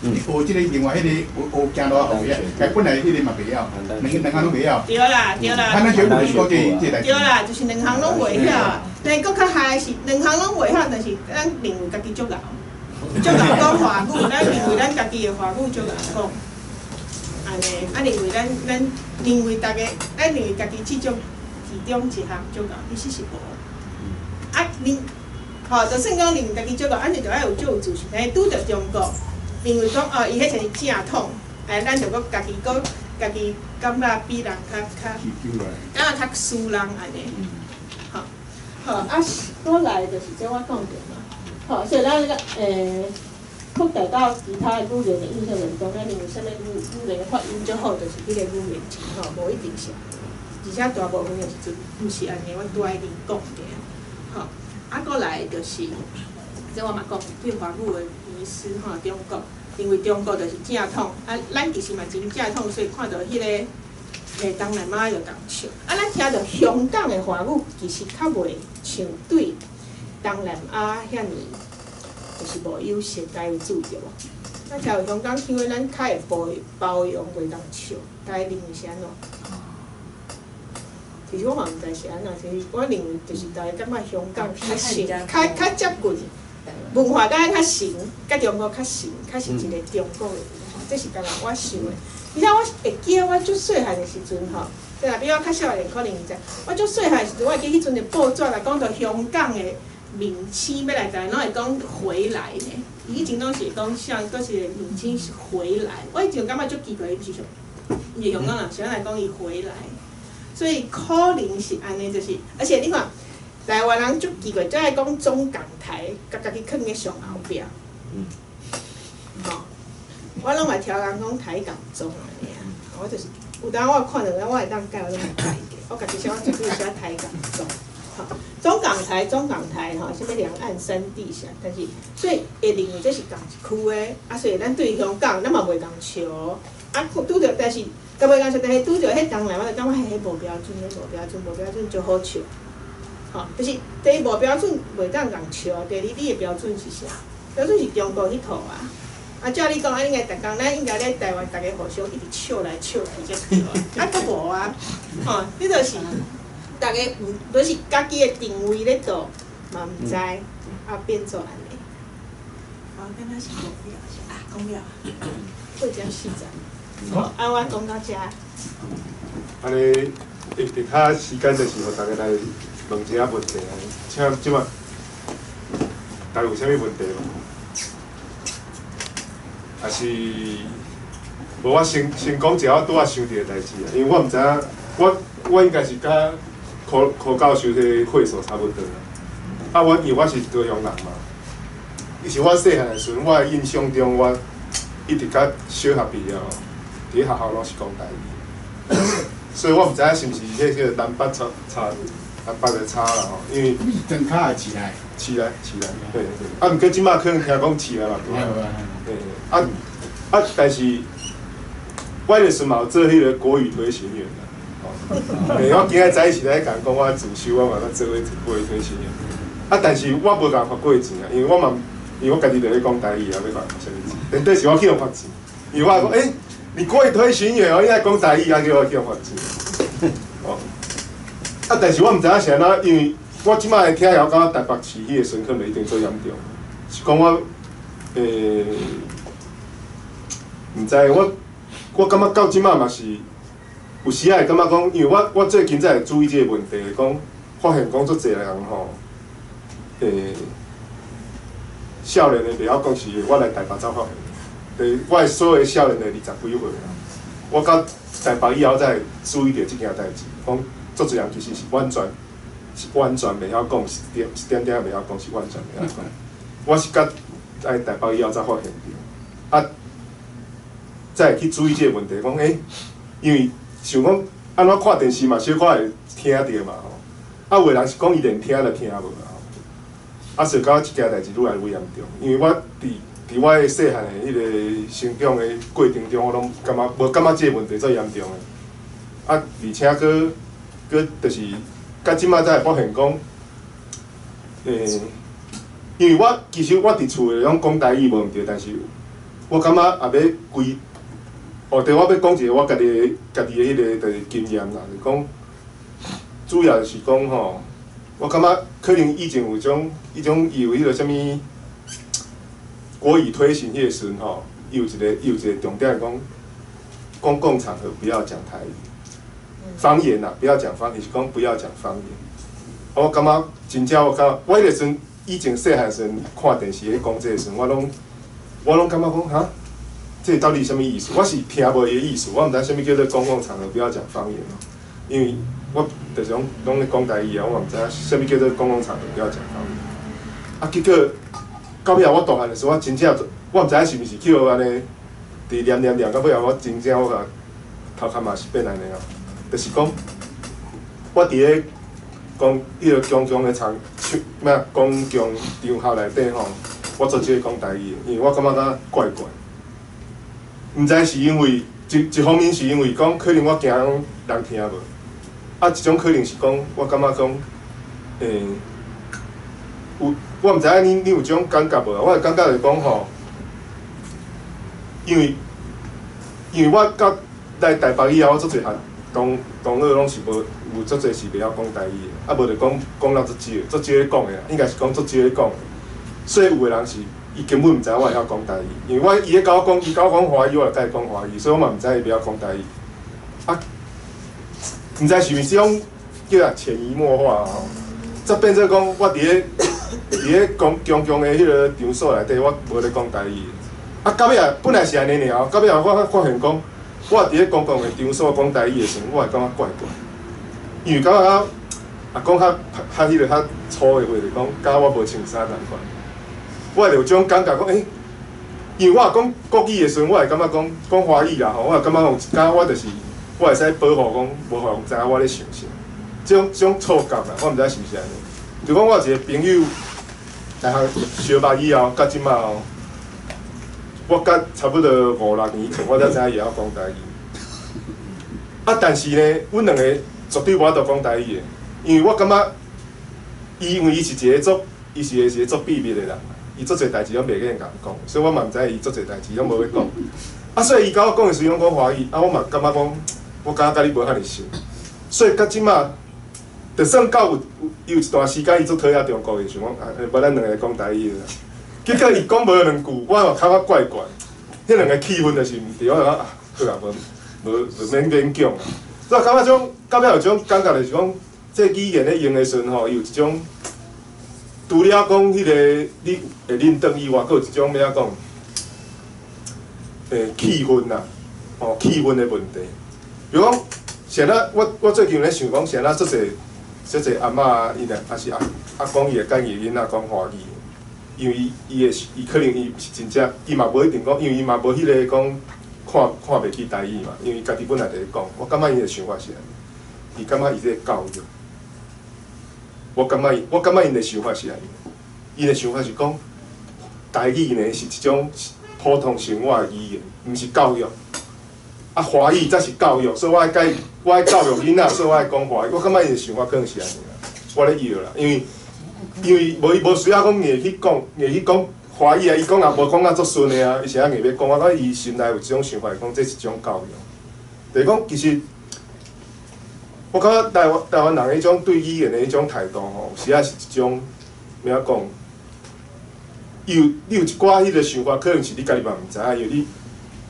學這個另外彼個學學行路學遐，但本來彼個嘛袂曉，兩項攏袂曉。對啦，對啦。邯鄲學府就是講這代誌。對啦，就是兩項攏袂曉。但閣較害是兩項攏袂曉，但是咱認為家己足𠢕，足𠢕講華語，咱認為咱家己的華語足𠢕講。按呢，啊認為咱認為逐家，咱認為家己這種其中一項足𠢕，其實是無。啊，恁吼，就算講認為家己足𠢕，按呢就愛有足有自信。但是拄著中國，認為講哦，伊彼才是正統，哎，咱就閣家己閣家己感覺比人較，感覺較輸人按呢。吼，好啊，過來就是這我講著嘛。好，所以咱個擴大到其他的語言的印象，就是講，咱認為啥物語言的發音足好，就是彼個語言真好，無一定是。而且大部分的時陣毋是按呢，阮拄仔已經講過。吼，啊，過來就是，這我嘛講對華語的迷思吼，中國，因為中國就是正統，啊，咱其實嘛真正統，所以看著彼個東南亞就共笑。啊，咱聽著香港的華語，其實較袂像對東南亞遐爾。就是無友善，大家有注意著無？咱聽著香港腔的，咱較會包容，袂當笑。大家認為是按怎？其實我嘛毋知是按怎，其實我認為就是大家感覺香港較新，較接近文化，佮咱較新，佮中國較新，較是一個中國的文化。這是敢若我想的。而且我會記得我足細漢的時陣吼，這若比我較少年可能毋知。我足細漢的時陣，我會記彼陣的報紙來講著香港的明星欲來台灣，攏會講回來呢。以前攏是講像，閣是明星是回來。我以前感覺足奇怪，伊毋是香，毋是香港人，是按怎來講伊回來？所以可能是按呢，就是，而且你看，台灣人足奇怪，最愛講中港台，共家己囥咧上後壁。吼，我攏嘛聽人講台港中按呢啊，我就是有當我看著，我會當改，我攏會改過。我家己寫，我絕對寫台港中。吼，中港台，中港台吼，啥物兩岸三地啥，但是所以會認為這是仝一區的，啊，所以咱對香港，咱嘛袂共笑，啊，拄著但是，佮袂共笑，但是拄著彼東南亞，就感覺彼無標準，彼無標準，無標準足好笑，吼，就是第一無標準袂當共笑，第二你的標準是啥？標準是中國彼套啊，啊，照你講，啊，應該逐工咱應該咧台灣，逐家互相一直笑來笑去才對啊，啊，閣無啊，吼，你就是。逐个毋，就是家己的定位咧佗，嘛毋知，啊變做按呢。我敢若是講了，啊講了，8點40。好，啊我講到遮。按呢，會伫較時間就是予大家來問一下問題啊，請這擺，大家有啥物問題無？還是無我先講一下我拄仔想著的代誌啊，因為我毋知影，我應該是佮柯柯教授彼個歲數差不多啦。啊，我因為我是高雄人嘛，其實我細漢的時陣，我的印象中，我一直到小學畢業，佇咧學校攏是講台語，所以我毋知影是毋是彼個南北差差南北的差啦吼，因為你是莊跤抑市內？市內市內，對對。啊，毋過這擺可能聽講市內嘛對。對啊啊，但是我彼個時陣嘛有做彼個國語推行員啦。吼，欸，我今仔早起咧共講我自修，我嘛咧做彼個國語推行員。啊，但是我無共罰過錢啊，因為我嘛，因為我家己就咧講台語啊，欲罰啥物錢？但底是我去予罰錢，因為我講，欸，你國語推行員哦，你愛講台語啊，叫我去予罰錢。哦，啊，但是我毋知影是按怎，因為我這擺聽曉感覺台北市彼個時陣可能一定足嚴重，是講我，欸，毋知我感覺到這擺嘛是有時仔會感覺講，因為我最近才會注意這個問題，講發現講足濟人吼，欸，少年的袂曉講是我來台北才發現，對，我的所有少年的20幾歲啊，我到台北以後才會注意著這件代誌，講足濟人其實是完全是完全袂曉講，一點一點點袂曉講，是完全袂曉講。我是到來台北以後才發現著，啊，才會去注意這個問題，講欸，因為想講按怎看電視嘛，小可會聽著嘛吼，啊，有的人是講伊連聽都聽無啊，啊，所以感覺這件代誌愈來愈嚴重，因為我佇我的細漢的彼個成長的過程中，我攏感覺無感覺這個問題遮嚴重的，啊，而且閣閣就是到這擺才會發現講，欸，因為我其實我佇厝內攏講台語無毋對，但是我感覺也欲規，哦對，我欲講一個我家己的彼個就是經驗啦，就是講主要是講吼，我感覺可能以前有種彼種伊有彼個啥物國語推行彼個時陣吼，伊有一個重點講，公共場合不要講台語，方言啦，不要講方言，是講不要講方言。我感覺真正我感覺，我彼個時陣以前細漢時陣看電視咧講這個時陣，我攏感覺講哈，這到底啥物意思？我是聽無伊的意思，我毋知啥物叫做公共場合不要講方言哦，因為我就是講攏咧講台語啊，我嘛毋知影啥物叫做公共場合不要講方言。啊，結果到尾仔我大漢的時陣，我真正我毋知影是毋是去予按呢，佇念念念到尾仔，我真正我共頭殼嘛是變按呢哦，就是講我佇咧公彼個公共的場咩公共場合內底吼，我足少講台語的，因為我感覺敢怪怪。毋知是因為一方面是因為講可能我驚人聽無，啊一種可能是講我感覺講，欸，有我毋知影你有這種感覺無？我的感覺是講吼，因為我到來台北以後，我足濟學同學攏是無有足濟是袂曉講台語的，啊無就講講了足少，足少咧講的啦，應該是講足少咧講的。所以有的人是伊根本毋知影我會曉講台語，因為我伊咧共我講，伊共我講華語，我就共伊講華語，所以我嘛毋知伊袂曉講台語。啊，毋知是毋是這種叫啥潛移默化吼，才變做講我佇咧公共的彼個場所內底，我無咧講台語。啊，到尾仔本來是按呢爾，到尾仔我發現講，我佇咧公共的場所講台語的時陣，我會感覺怪怪，因為感覺啊講較較彼個較粗的話，就講敢若我無穿衫仝款。我就有這種感覺講，欸，因為我若講國語的時陣，我會感覺講講華語啦吼，我會感覺講敢若我就是我會使保護講，無予人知影我咧想啥，這種錯覺啦，我毋知是毋是按呢。就講我有一個朋友，大學相捌以後，到這擺哦，我佮差不多五六年前，我才知影伊會曉講台語。啊，但是呢，阮兩個絕對無法度講台語的，因為我感覺，伊因為伊是一個足，伊是一個足秘密的人。伊足濟代誌攏袂去共人講，所以我嘛毋知伊足濟代誌攏無欲講。啊，所以伊共我講的時陣攏講華語，啊，我嘛感覺講，我感覺佮你無遐爾熟。所以到這擺，就算到有一段時間，伊足討厭中國，伊想講啊，無咱兩个講台語啦。結果伊講無兩句，我嘛感覺怪怪，彼兩个氣氛就是毋對，我就講啊，好啊，無無無免勉強啊。所以我感覺種，到尾有種感覺就是講，這語言咧用的時陣吼，伊有一種除了講彼个你會認同以外，閣有一種欲按怎講？氣氛啦，吼，氣氛的問題。比如講，啥若我最近咧想講，啥若足濟足濟阿嬤伊若抑是阿公伊會佮伊囡仔講華語，因為伊會伊可能伊毋是真正，伊嘛無一定講，因為伊嘛無彼個講看看袂起台語嘛，因為家己本來就咧講。我感覺𪜶的想法是按呢，伊感覺伊這个教育，我感覺𪜶的想法是按呢，𪜶的想法是講台語呢是一種普通生活的語言，毋是教育。啊，華語才是教育，所以我愛教我愛教育囡仔，所以我愛講華語。我感覺𪜶的想法可能是按呢啦，我咧臆啦，因為無需要講硬去講，硬去講華語啊，伊講也無講啊足順的啊，伊是按硬欲講，我感覺伊心內有一種想法，講這是一種教育。就是講其實，我感覺台灣人彼種對語言的彼種態度吼，有時仔是一種欲按怎講？伊有你有一寡彼个想法，可能是你家己嘛毋知影，因為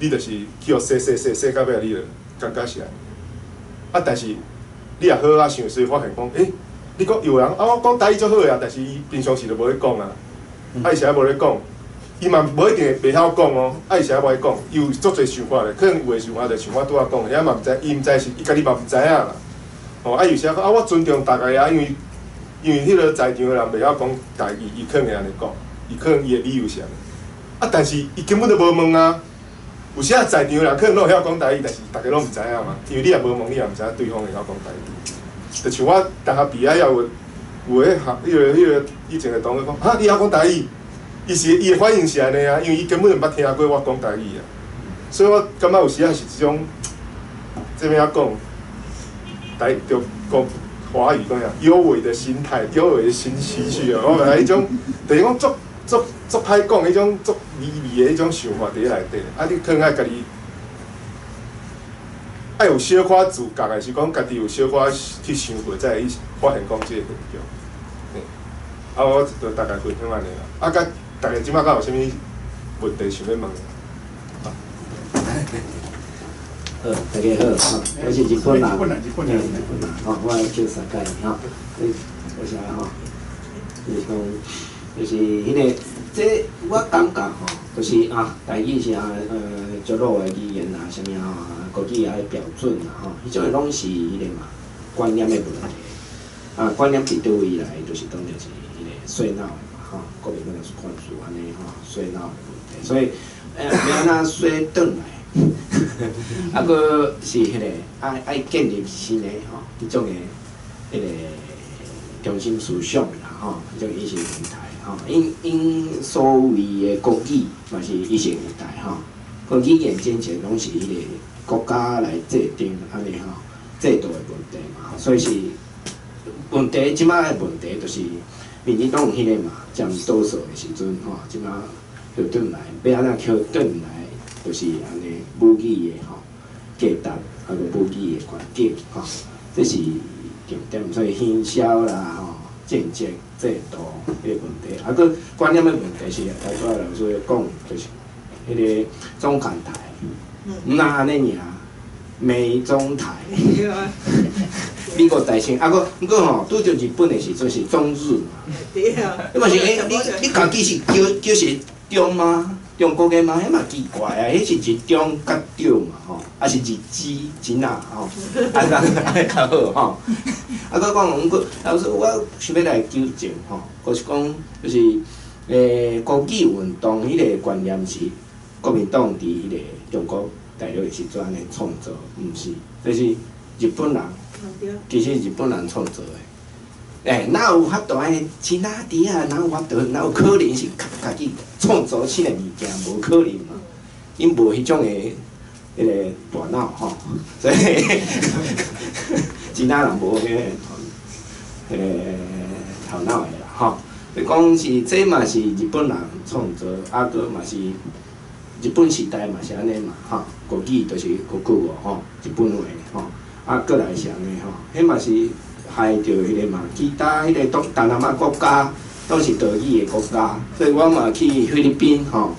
你就是去予洗洗洗洗到尾，你就感覺是按呢。啊，但是你若好好想，所以發現講，欸，你講有人啊，我講台語足好啊，但是伊平常時就無咧講啊，啊，伊是按無咧講，伊嘛無一定會袂曉講哦，啊，伊是按無咧講，伊有足濟想法咧，可能有的想法就像我拄仔講的，遐嘛毋知，伊毋知是，伊家己嘛毋知影啦。吼，啊，有時講啊，我尊重逐个啊，因為彼个在場的人袂曉講台語，伊可能會按呢講，伊可能伊的理由是按呢。啊，但是伊根本就無問啊。有時啊，在場的人可能攏會曉講台語，但是逐家攏毋知影嘛，因為你也無問，你也毋知影對方會曉講台語。就像我大學畢業有彼學彼個以前的同學講，哈，你曉講台語？伊是伊的反應是按呢啊，因為伊根本就毋捌聽過我講台語啊。所以我感覺有時仔是這種，這欲按怎講？台就講華語講啥？幽微的心態，幽微的心緒啊！我感覺彼種，就是講足足足歹講，彼種足微微的彼種想法佇咧內底，啊，你可能愛家己愛有小可自覺的，是講家己有小可去想過，才會去發現講這個現象。嘿，啊，我就大概分享按呢啦。啊，佮大家這擺敢有啥物問題想欲問的？好，大家好，吼，我是日本人，日本人，日本人，日本人，吼，我叫沙蓋，吼，多謝吼，就是講，就是彼个，這我感覺吼，就是啊，台語是啊，足老的語言啊，啥物吼，國語愛標準啊，吼，彼種的攏是彼个嘛，觀念的問題。啊，觀念佇佗位來，就是當作是彼個洗腦的嘛，吼，國民黨是灌輸按呢吼，洗腦的問題，所以，欲按怎洗轉來？啊，閣是彼个愛建立新的吼，彼種的彼个中心思想啦，吼，彼種意識形態吼，𪜶所謂的國語嘛是意識形態吼，講語言真正攏是彼个國家來制定按呢吼制度的問題嘛，所以是問題，這擺的問題就是民進黨彼個嘛佔多數的時陣吼，這擺抾轉來，欲按怎抾轉來？就是按呢母語的吼價值，啊閣母語的環境吼，這是重點。所以行銷啦吼，政策制度彼个問題，啊閣觀念的問題是頭拄仔老師講，就是彼个中港台，毋若按呢爾，美中台，美國大勝，啊閣毋過吼，拄著日本的時陣是中日嘛，你嘛是欸，你家己是叫是中嗎？中國的嘛，彼嘛奇怪啊！彼是日中較對嘛吼，抑是日資真啊吼，按呢按呢較好吼。啊，閣講毋過，老師我想欲來糾正吼，閣是講就是國語運動彼个觀念是國民黨佇彼个中國大陸的時陣按呢創造，毋是，這是日本人，其實日本人創造的。欸，哪有法度按呢？支那佇遐哪有法度？哪有可能是家己創造新的物件？無可能嘛！𪜶無彼種的彼个大腦吼，所以支那人無彼个彼个頭腦的啦吼。就講是這嘛是日本人創造，啊閣嘛是日本時代嘛是按呢嘛吼，國語就是國語哦吼，日本話吼，啊閣來是按呢吼，彼嘛是。害著彼个嘛，其他彼个東南亞國家攏是島語的國家，所以我嘛去菲律賓吼，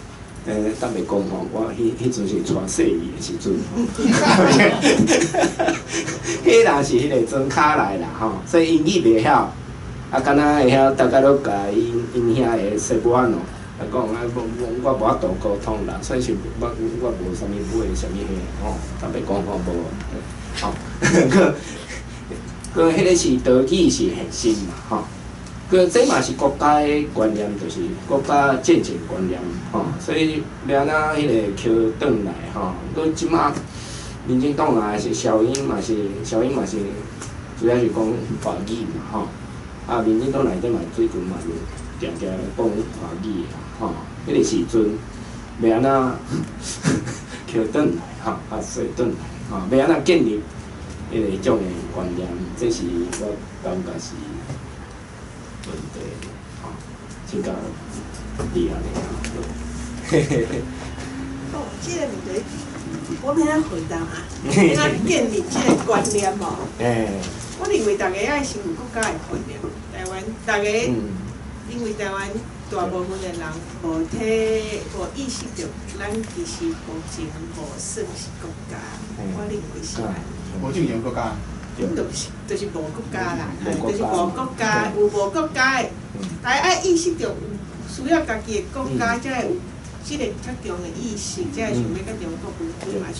坦白講吼，我彼陣是娶細伊的時陣吼，彼人是彼個莊跤來啦吼，所以英語袂曉，啊，敢若會曉，逐家攏共𪜶遐的 Cebuano 來講啊，我無法度溝通啦，所以是我無啥物買啥物貨吼，坦白講吼無，吼，閣彼个是島語是核心嘛吼，閣這嘛是國家的觀念，就是國家政治觀念吼，所以欲按怎彼個抾轉來吼，閣這馬民進黨啊是小英嘛是小英嘛是主要是講華語嘛吼，啊民進黨內底嘛最近嘛是定定講華語的吼，彼個時陣欲按怎抾轉來吼，啊說轉來吼，欲按怎建立彼个種的觀念，這是我感覺是問題吼，請教你按呢吼。嘿嘿嘿。哦，這個問題我欲按怎回答啊？欲按怎建立這個觀念無？我認為逐家愛先有國家的觀念。台灣，逐家因為台灣大部分的人無體無意識著，咱其實目前無算是國家。我認為是按呢。無正常國家。就是無國家啦，就是無國家，有無國家的，大家愛意識著有需要家己的國家，才會有這個較強的意識，才會想欲佮中國分開嘛。像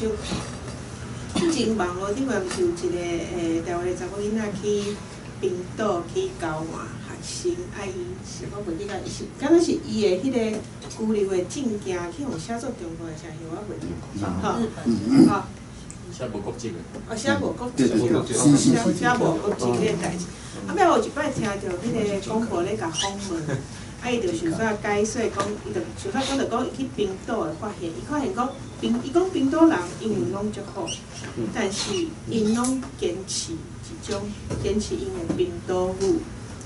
之前網路頂懸毋是有一個台灣的查某囡仔去冰島去交換學生，啊伊是我袂記得伊是，敢若是伊的彼個居留的證件去予寫做中國的啥物，我袂記得。吼，吼。寫無國籍的。哦，寫無國籍，寫無國籍彼個代誌。啊，尾我有一擺聽著彼個廣播咧共訪問，啊，伊就想說解說講，伊就想說講著講伊去冰島的發現，伊發現講冰，伊講冰島人英文攏足好，但是𪜶攏堅持一種堅持𪜶的冰島語，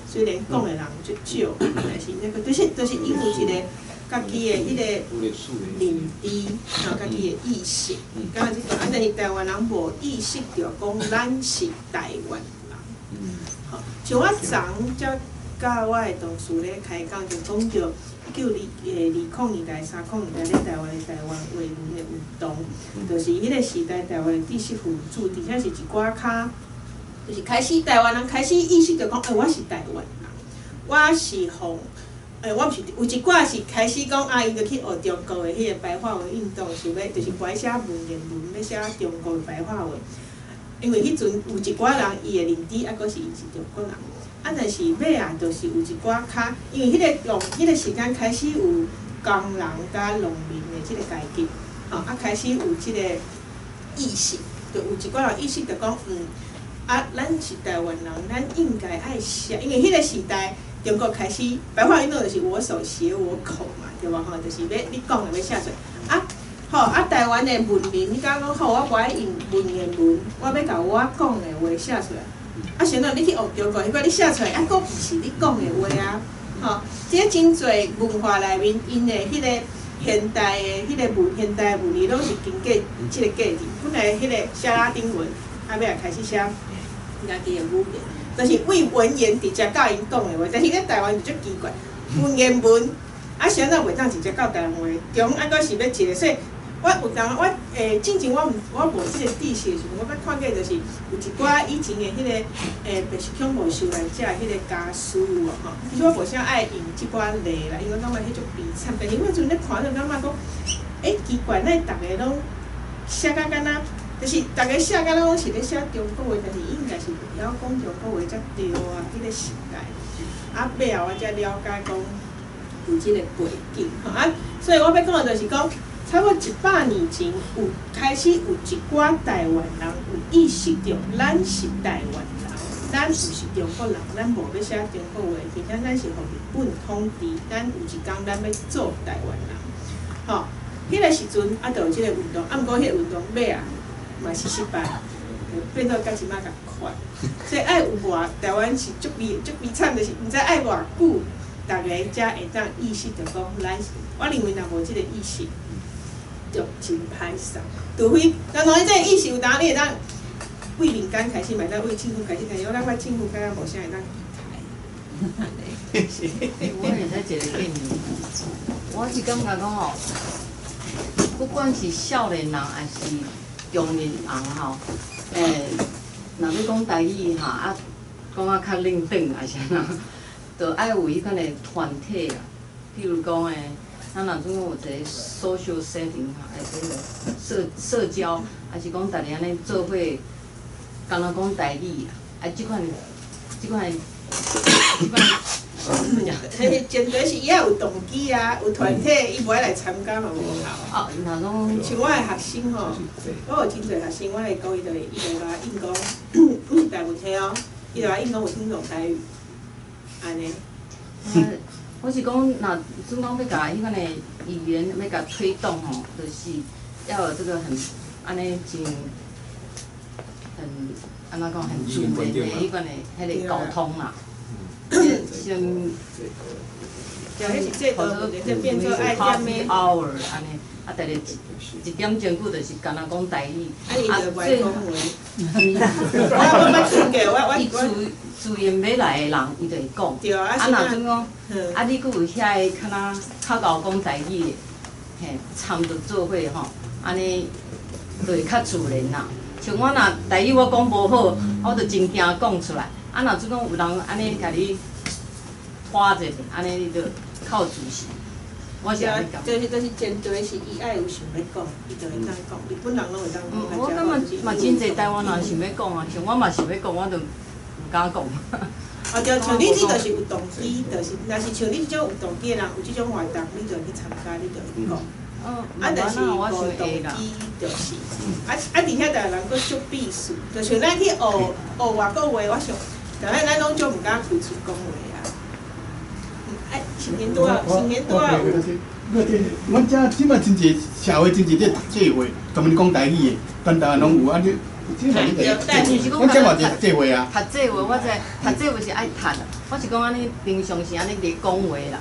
雖然講的人足少，但是那個就是𪜶有一個家己的彼個認知，吼，家己的意識，敢若這種，啊，但是台灣人無意識著講咱是台灣人。吼，像我昨才佮我的同事咧開講，就講著1920年代、30年代咧台灣的台灣華文的運動，就是彼個時代台灣的知識分子，而且是一寡較，就是開始台灣人開始意識著講，欸，我是台灣人，我是予。欸，我毋是有一寡是開始講啊，𪜶就去學中國的彼個白話文運動，想欲就是無愛寫文言文，欲寫中國的白話文。因為彼陣有一寡人伊的認知猶閣是伊是中國人，啊，但是尾仔就是有一寡較，因為彼個用彼個時間開始有工人佮農民的這個階級，吼，啊開始有這個意識，就有一寡人意識著講，啊，咱是台灣人，咱應該愛寫，因為彼個時代。中國開始白話運動就是我手寫我口嘛，對無吼？就是欲你講的欲寫出來。啊，好啊，台灣的文明，你敢講好？我無愛用文言文，我欲共我講的話寫出來。啊，啥物你去學中國彼個你寫出來，啊，閣毋是你講的話啊，吼！這真濟文化內面，𪜶的彼個現代的彼個文，現代文字攏是經過這個過程。本來彼個寫拉丁文，啊，尾仔開始寫家己的語言。就是為文言直接佮𪜶講的話，但是咧台灣就足奇怪，文言文啊，啥物袂當直接到台灣話中，啊，閣是欲一個，所以我有當我進前我毋我無這個知識的時陣，我捌看過就是有一寡以前的彼個白色恐怖受難者彼個家屬有無吼？其實我無啥愛用這寡例啦，因為我感覺彼足悲慘。但是我彼陣咧看就感覺講，欸，奇怪，哪會逐个攏寫甲敢若？就是逐家寫敢若攏是咧寫中國話，但是應該是袂曉講中國話才對啊，彼個時代。啊，尾後我才了解講有這個背景吼啊，所以我欲講的就是講，差不多100年前有開始有一寡台灣人有意識著，咱是台灣人，咱毋是中國人，咱無欲寫中國話，而且咱是予日本統治，咱有一工咱欲做台灣人，吼。彼個時陣啊，就有這個運動，啊，毋過彼個運動尾仔嘛是失敗，就變做佮這馬仝款。所以愛有偌台灣是足悲足悲慘，就是毋知愛偌久，逐家才會當意識著講，咱是，我認為若無這個意識，就真歹勢。除非，當然這個意識有當你會當為民間開始，嘛會當為政府開始，但是我感覺政府敢若無啥會當期待。我會使一個建議，我是感覺講吼，不管是少年人還是中年人吼，若欲講台語吼，啊，講啊較冷轉還是按怎，就愛有彼款的團體啊，譬如講咱若準講有一個 social setting 吼，這個社交，還是講逐家按呢做伙，敢若講台語啊，啊，這款。彼前提是伊愛有動機啊，有團體，伊無愛來參加嘛無效。啊，若講像我的學生吼，我有真濟學生，我來講伊就伊就共我應講，毋是台文體哦，伊就共我應講有聽懂台語，按呢。我是講，若準講欲共彼款的語言欲共推動吼，就是要有這個很按呢真很按怎講很自然的彼款的彼個溝通啦。像，對，彼是制度問題，這變做愛點的 hour 按呢，啊，逐日一點鐘久就是干焦講台語。啊，伊就無愛講話。我捌聽過，我伊自自然欲來的人，伊就會講。對啊，啊，若準講，啊，你閣有遐個較若較𠢕講台語的，嘿，參著做伙吼，按呢就會較自然啦。像我若台語我講無好，我就真驚講出來。啊，若準講有人按呢共你拖者，按呢你就較有自信。我是按呢感覺。就是前提是伊愛有想欲講，伊就會當講。日本人攏會當講。我感覺嘛真濟台灣人想欲講啊，像我嘛想欲講，我就毋敢講。哦對，像你這就是有動機，就是若是像你這種有動機的人，有這種活動，你就去參加，你就去講。啊，但是無動機就是，啊啊！而且台灣人閣足鄙視，就像咱去學學外國話，我想，但係咱攏足毋敢開喙講話啊。啊，新年拄啊，新年拄啊有。阮遮這擺真濟社會真濟咧讀冊會，專門講台語的，全台灣攏有啊！你，阮遮嘛是讀冊會啊。讀冊會，我知讀冊會是愛讀，我是講按呢平常時按呢佇講話啦。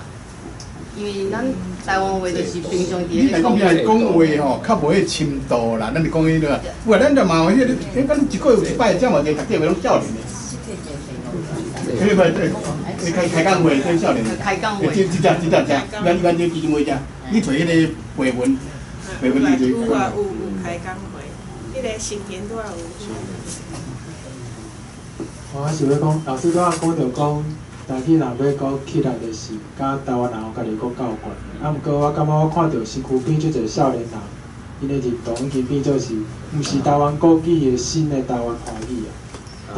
因為咱台灣話就是平常佇咧講。你若講講話吼，較無彼個深度啦。咱是講彼個，有啊，咱就嘛有彼個，彼敢一個月有一擺，遮嘛是讀冊會攏少年的。彼個對，開講會，這少年的。開講會。這這這，咱這基金會遮，你揣彼個背文，背文你就。有啊，有開講會，彼個新年拄仔有。我想欲講，老師拄仔講著講。台語若欲閣起來，就是佮台灣人有家己國教懸。啊，毋過我感覺我看著身軀邊足濟少年人，𪜶的認同已經變做是，毋是台灣國語的新的台灣華語啊。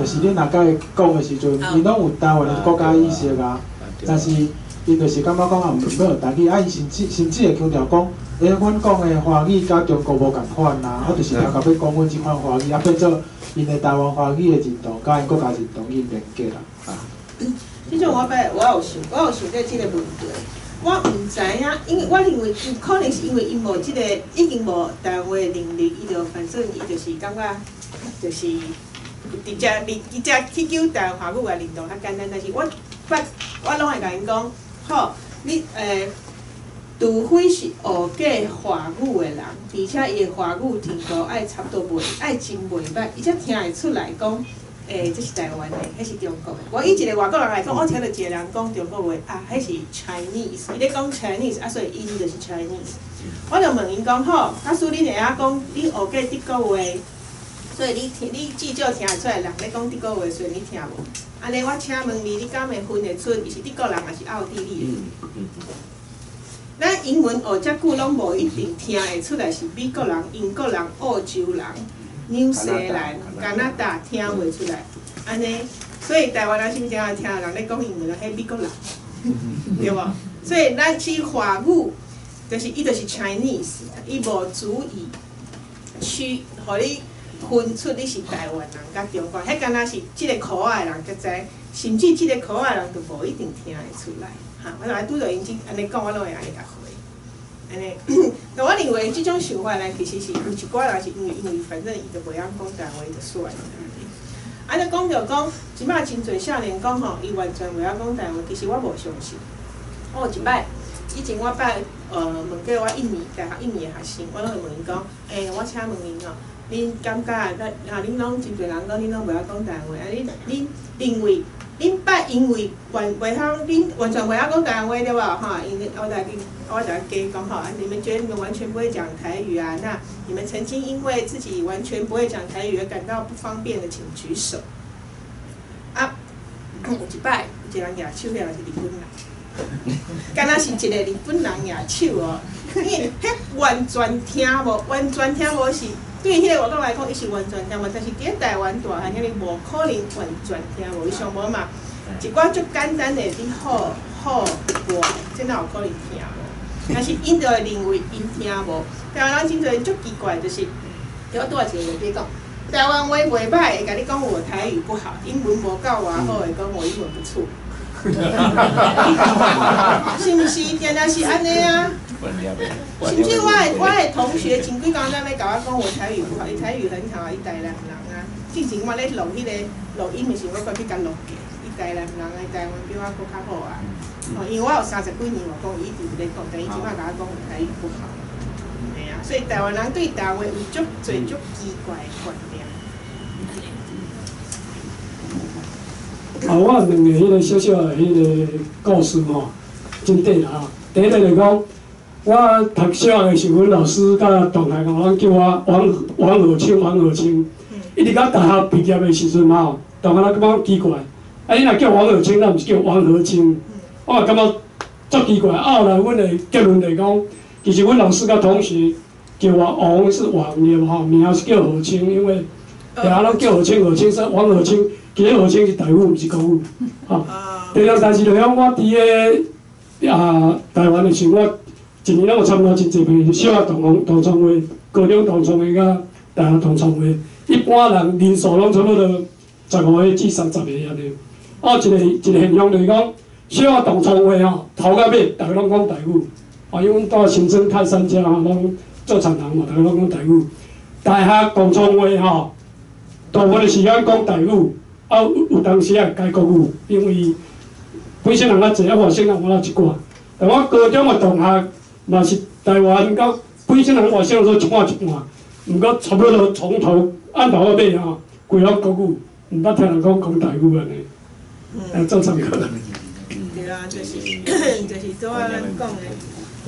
就是你若佮伊講的時陣，𪜶攏有台灣的國家意識啊，但是𪜶就是感覺講啊，毋欲學台語，啊，𪜶甚至會強調講，阮講的華語佮中國無仝款啊，我就是頭殼欲講阮這款華語，啊，變做𪜶的台灣華語的認同，佮𪜶國家認同已經連結啦。啊。這種我捌，我有想，我有想過這個問題。我毋知影，因為我認為，可能是因為𪜶無這個，已經無台灣的能力，伊就反正伊就是感覺，就是直接直接去求台灣華語的認同較簡單。但是我捌，我攏會共𪜶講，好，你除非是學過華語的人，而且伊的華語程度愛差不多袂，愛真袂䆀，伊才聽會出來講。這是台灣的，彼是中國的。我以一個外國人來講，我聽著一個人講中國話，啊，彼是 Chinese，伊咧講 Chinese，啊，所以𪜶就是 Chinese。我就問𪜶講，好，假使你會曉講，你學過德國話，所以你聽，你至少聽會出來人咧講德國話，雖然你聽無。按呢，我請問你，你敢會分會出伊是德國人抑是奧地利的？咱英文學遮久，攏無一定聽會出來是美國人、英國人、澳洲人、紐西蘭、加拿大聽袂出來，按呢，所以台灣人是毋是常聽人咧講英文，彼美國人，對無？所以咱去華語，就是伊就是 Chinese，伊無足以去予你分出你是台灣人佮中國，彼敢若是這個區仔的人才知，甚至這個區仔的人都無一定聽會出來。哈，我來拄著𪜶這按呢講，我攏會按呢共回。按呢，那我認為這種想法呢，其實是有一寡人是因為反正伊就袂曉講台灣話，就算了。啊，你講著講，這擺真濟少年講吼，伊完全袂曉講台灣話，其實我無相信。我有一擺，以前我捌問過我印尼大學印尼的學生，我攏會問𪜶講，我請問恁哦，恁感覺啊？恁攏真濟人講，恁攏袂曉講台灣話，啊！恁恁認為恁捌因為完袂曉，恁完全袂曉講台灣話對無？吼，因為我來我來加講吼，你們覺得你們完全不會講台語啊？那你們曾經因為自己完全不會講台語而感到不方便的，請舉手。啊，有一擺有一個人舉手，彼個是日本人，敢若是一個日本人舉手哦，因為彼完全聽無，完全聽無是對彼個外國來講，伊是完全聽無，但是佇咧台灣大漢遐爾無可能完全聽無，伊上無嘛，一寡足簡單的你好好無，這哪有可能聽無？但是𪜶就會認為𪜶聽無。台灣人真濟足奇怪，就是我拄仔一個例子講，台灣話袂歹，會共你講我台語不好，英文無夠偌好，會講我英文不錯。是毋是？定定是按呢啊？甚至我的同學前幾工才欲共我講我台語不好，伊台語很好，伊台南人啊。之前我咧錄彼個錄音的時候，我閣去共錄過。伊台南人啊，伊台灣比我閣較好啊。哦，因為我有30幾年無講，伊一直咧講，但伊這擺共我講我台語不好。嘿啊，所以台灣人對台灣話有足濟足奇怪的觀念。啊，我有兩个彼個小小的彼個故事吼，真短啦吼。第一個就講，我讀小學的時陣，阮老師佮同學吼，攏叫我王王和清，王和清。一直到大學畢業的時陣吼，同學攏感覺奇怪，啊，你若叫王和清，咱毋是叫王和清？我嘛感覺足奇怪。啊，後來阮的結論就講，其實阮老師佮同學叫我王是王的吼，名是叫和清，因為大家攏叫和清，和清是王和清。其實和清是台語，毋是國語，吼。第二代誌就是講，我佇个啊台灣的時候，我一年攏有參加真濟遍小學同同窗會、高中同窗會佮大學同窗會。一般人人數攏差不多15個至30個按呢。啊，一個一個現象就是講，小學同窗會吼，頭到尾逐个攏講台語，啊，因為阮蹛新莊泰山遮吼，攏做田人嘛，逐个攏講台語。大學同窗會吼，大部分的時間講台語。啊，有有當時也改國語，因為本省人較濟，啊外省人我若一寡。但我高中的同學嘛是台灣佮本省人、外省人都一半一半，毋過差不多從頭按頭到尾吼，規攏國語，毋捌聽人講講台語按呢。來做參考。對啊，就是拄仔咱講的，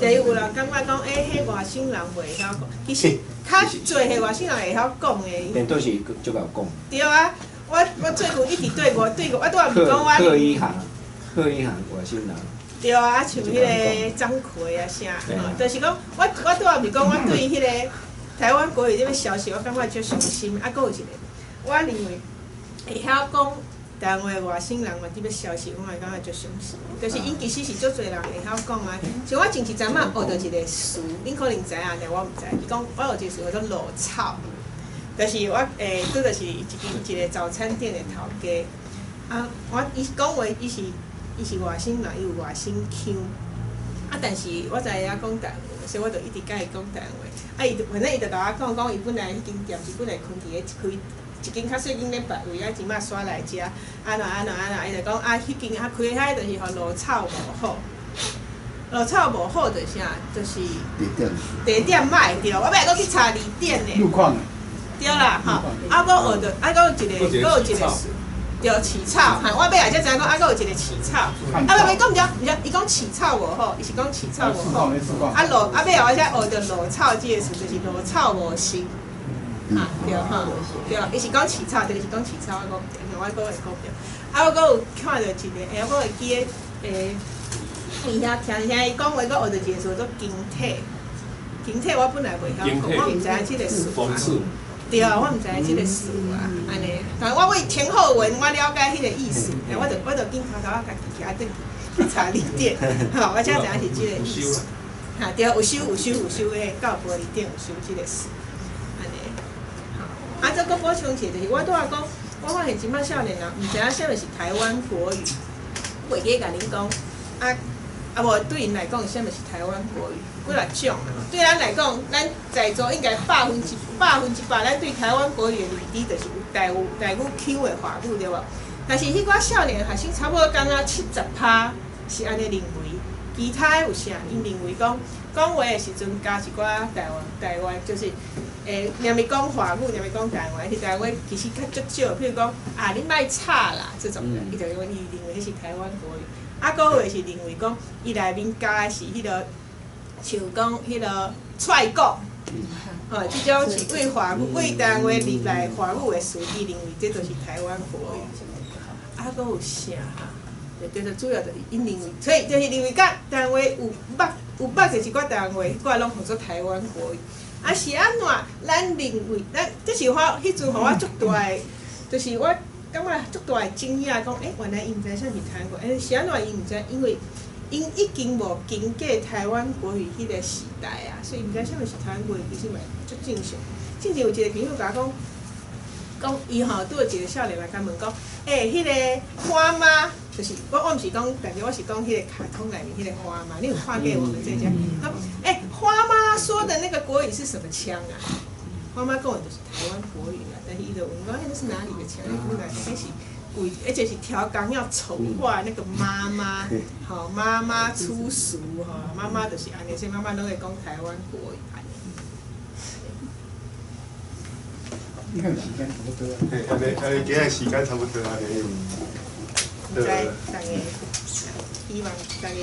第一有人感覺講，欸，彼外省人袂曉講，其實較濟彼外省人會曉講的。顛倒是足𠢕講。對啊。我最近一直對我對我，我拄仔毋是講我。賀一航，賀一航外省人。對啊，像彼個張奎啊啥，吼，就是講我我拄仔毋是講我對彼個台灣國語這個消息，我感覺足傷心。啊，閣有一個，我認為會曉講台灣話外省人嘛，這個消息，我嘛感覺足傷心。就是𪜶其實是足濟人會曉講啊。像我前一陣仔學著一個詞，恁可能知影，但我毋知。伊講我學一個詞叫做落草。就是我拄著是一間一個早餐店的頭家，啊，我伊講話，伊是外省人，伊有外省腔，啊，但是我知影講台話，所以我就一直佮伊講台話。啊，伊就反正伊就共我講，講伊本來彼間店是本來開佇咧開一間較細間咧別位，啊，這擺徙來遮，按怎按怎按怎，伊就講啊，彼間啊開遐就是予落草無好，落草無好就是啥，就是地點，地點歹對，我欲閣去查字典咧。路況。對啦，吼，啊，閣學著，啊，閣有一个，閣有一个詞，對，飼草，哈，我尾仔才知影講，啊，閣有一个飼草，啊，袂袂，講毋對，毋對，伊講飼草無好，伊是講飼草無好，啊落，啊尾仔我才學著落草這个詞，就是落草無熟，哈，對，吼，對，伊是講飼草，對，伊是講飼草，我講毋對，我閣會講毋對，啊，我閣有看著一个，欸，我會記得，欸，伊遐聽聽伊講話，閣學著一个詞叫做經體，經體我本來袂曉講，我毋知影這个詞。對啊，我毋知影這个詞啊，按呢，但我為前後文我了解彼个意思，我就緊偷偷仔家己去啊轉去查字典，吼，我才知影是這个意思。哈，對，有收有收有收，彼教育部字典有收這个詞，按呢。吼，啊，這閣補充一下，就是我拄仔講，我發現這擺少年人毋知影啥物是台灣國語，袂記共恁講，啊啊無對𪜶來講，啥物是台灣國語？幾若種啊？對咱來講，咱在座應該100%，咱對台灣國語的認知就是有台語台語腔的華語對無？但是彼寡少年學生差不多敢若70%是按呢認為，其他有啥？𪜶認為講講話的時陣加一寡台灣台灣，就是若欲講華語，若欲講台灣，台灣其實較足少。譬如講啊，你莫吵啦，這種的，伊就講伊認為彼是台灣國語。啊，閣有的是認為講，伊內面加的是彼個，像講彼個踹鼓，吼，這種是為華語、為台灣入來華語的詞，伊認為這就是台灣國語。啊，閣有啥哈？對對，主要就是𪜶認為，所以就是認為佮台灣有捌有捌著一寡台灣話，彼寡攏號做台灣國語。啊是按怎？咱認為，咱這是我彼陣予我足大的，就是我感覺足大的驚訝，講欸，原來𪜶毋知啥是台灣國語，欸，是按怎𪜶毋知？因為𪜶已經無經過台灣國語彼個時代啊，所以毋知啥物是台灣國語，其實嘛足正常。之前有一個朋友共我講，講伊吼拄著一個少年來共問講，欸，彼個花媽，就是我毋是講，但是我是講彼個卡通內面彼個花媽，你有看過我們這家？講，欸，花媽說的那個國語是什麼腔啊？花媽講的就是台灣國語啊，但是伊就問講，彼個是哪裡的腔？你來，彼是故意，而且是調工要醜化那個媽媽，吼，媽媽粗俗，吼，媽媽就是按呢，所以媽媽攏會講台灣國語按呢。你看時間差不多。嘿，按呢，按呢，今仔時間差不多按呢。毋知大家希望大家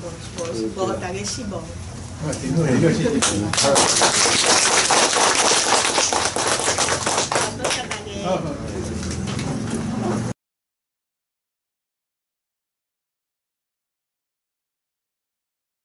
無無無予大家失望。好，真好，謝謝。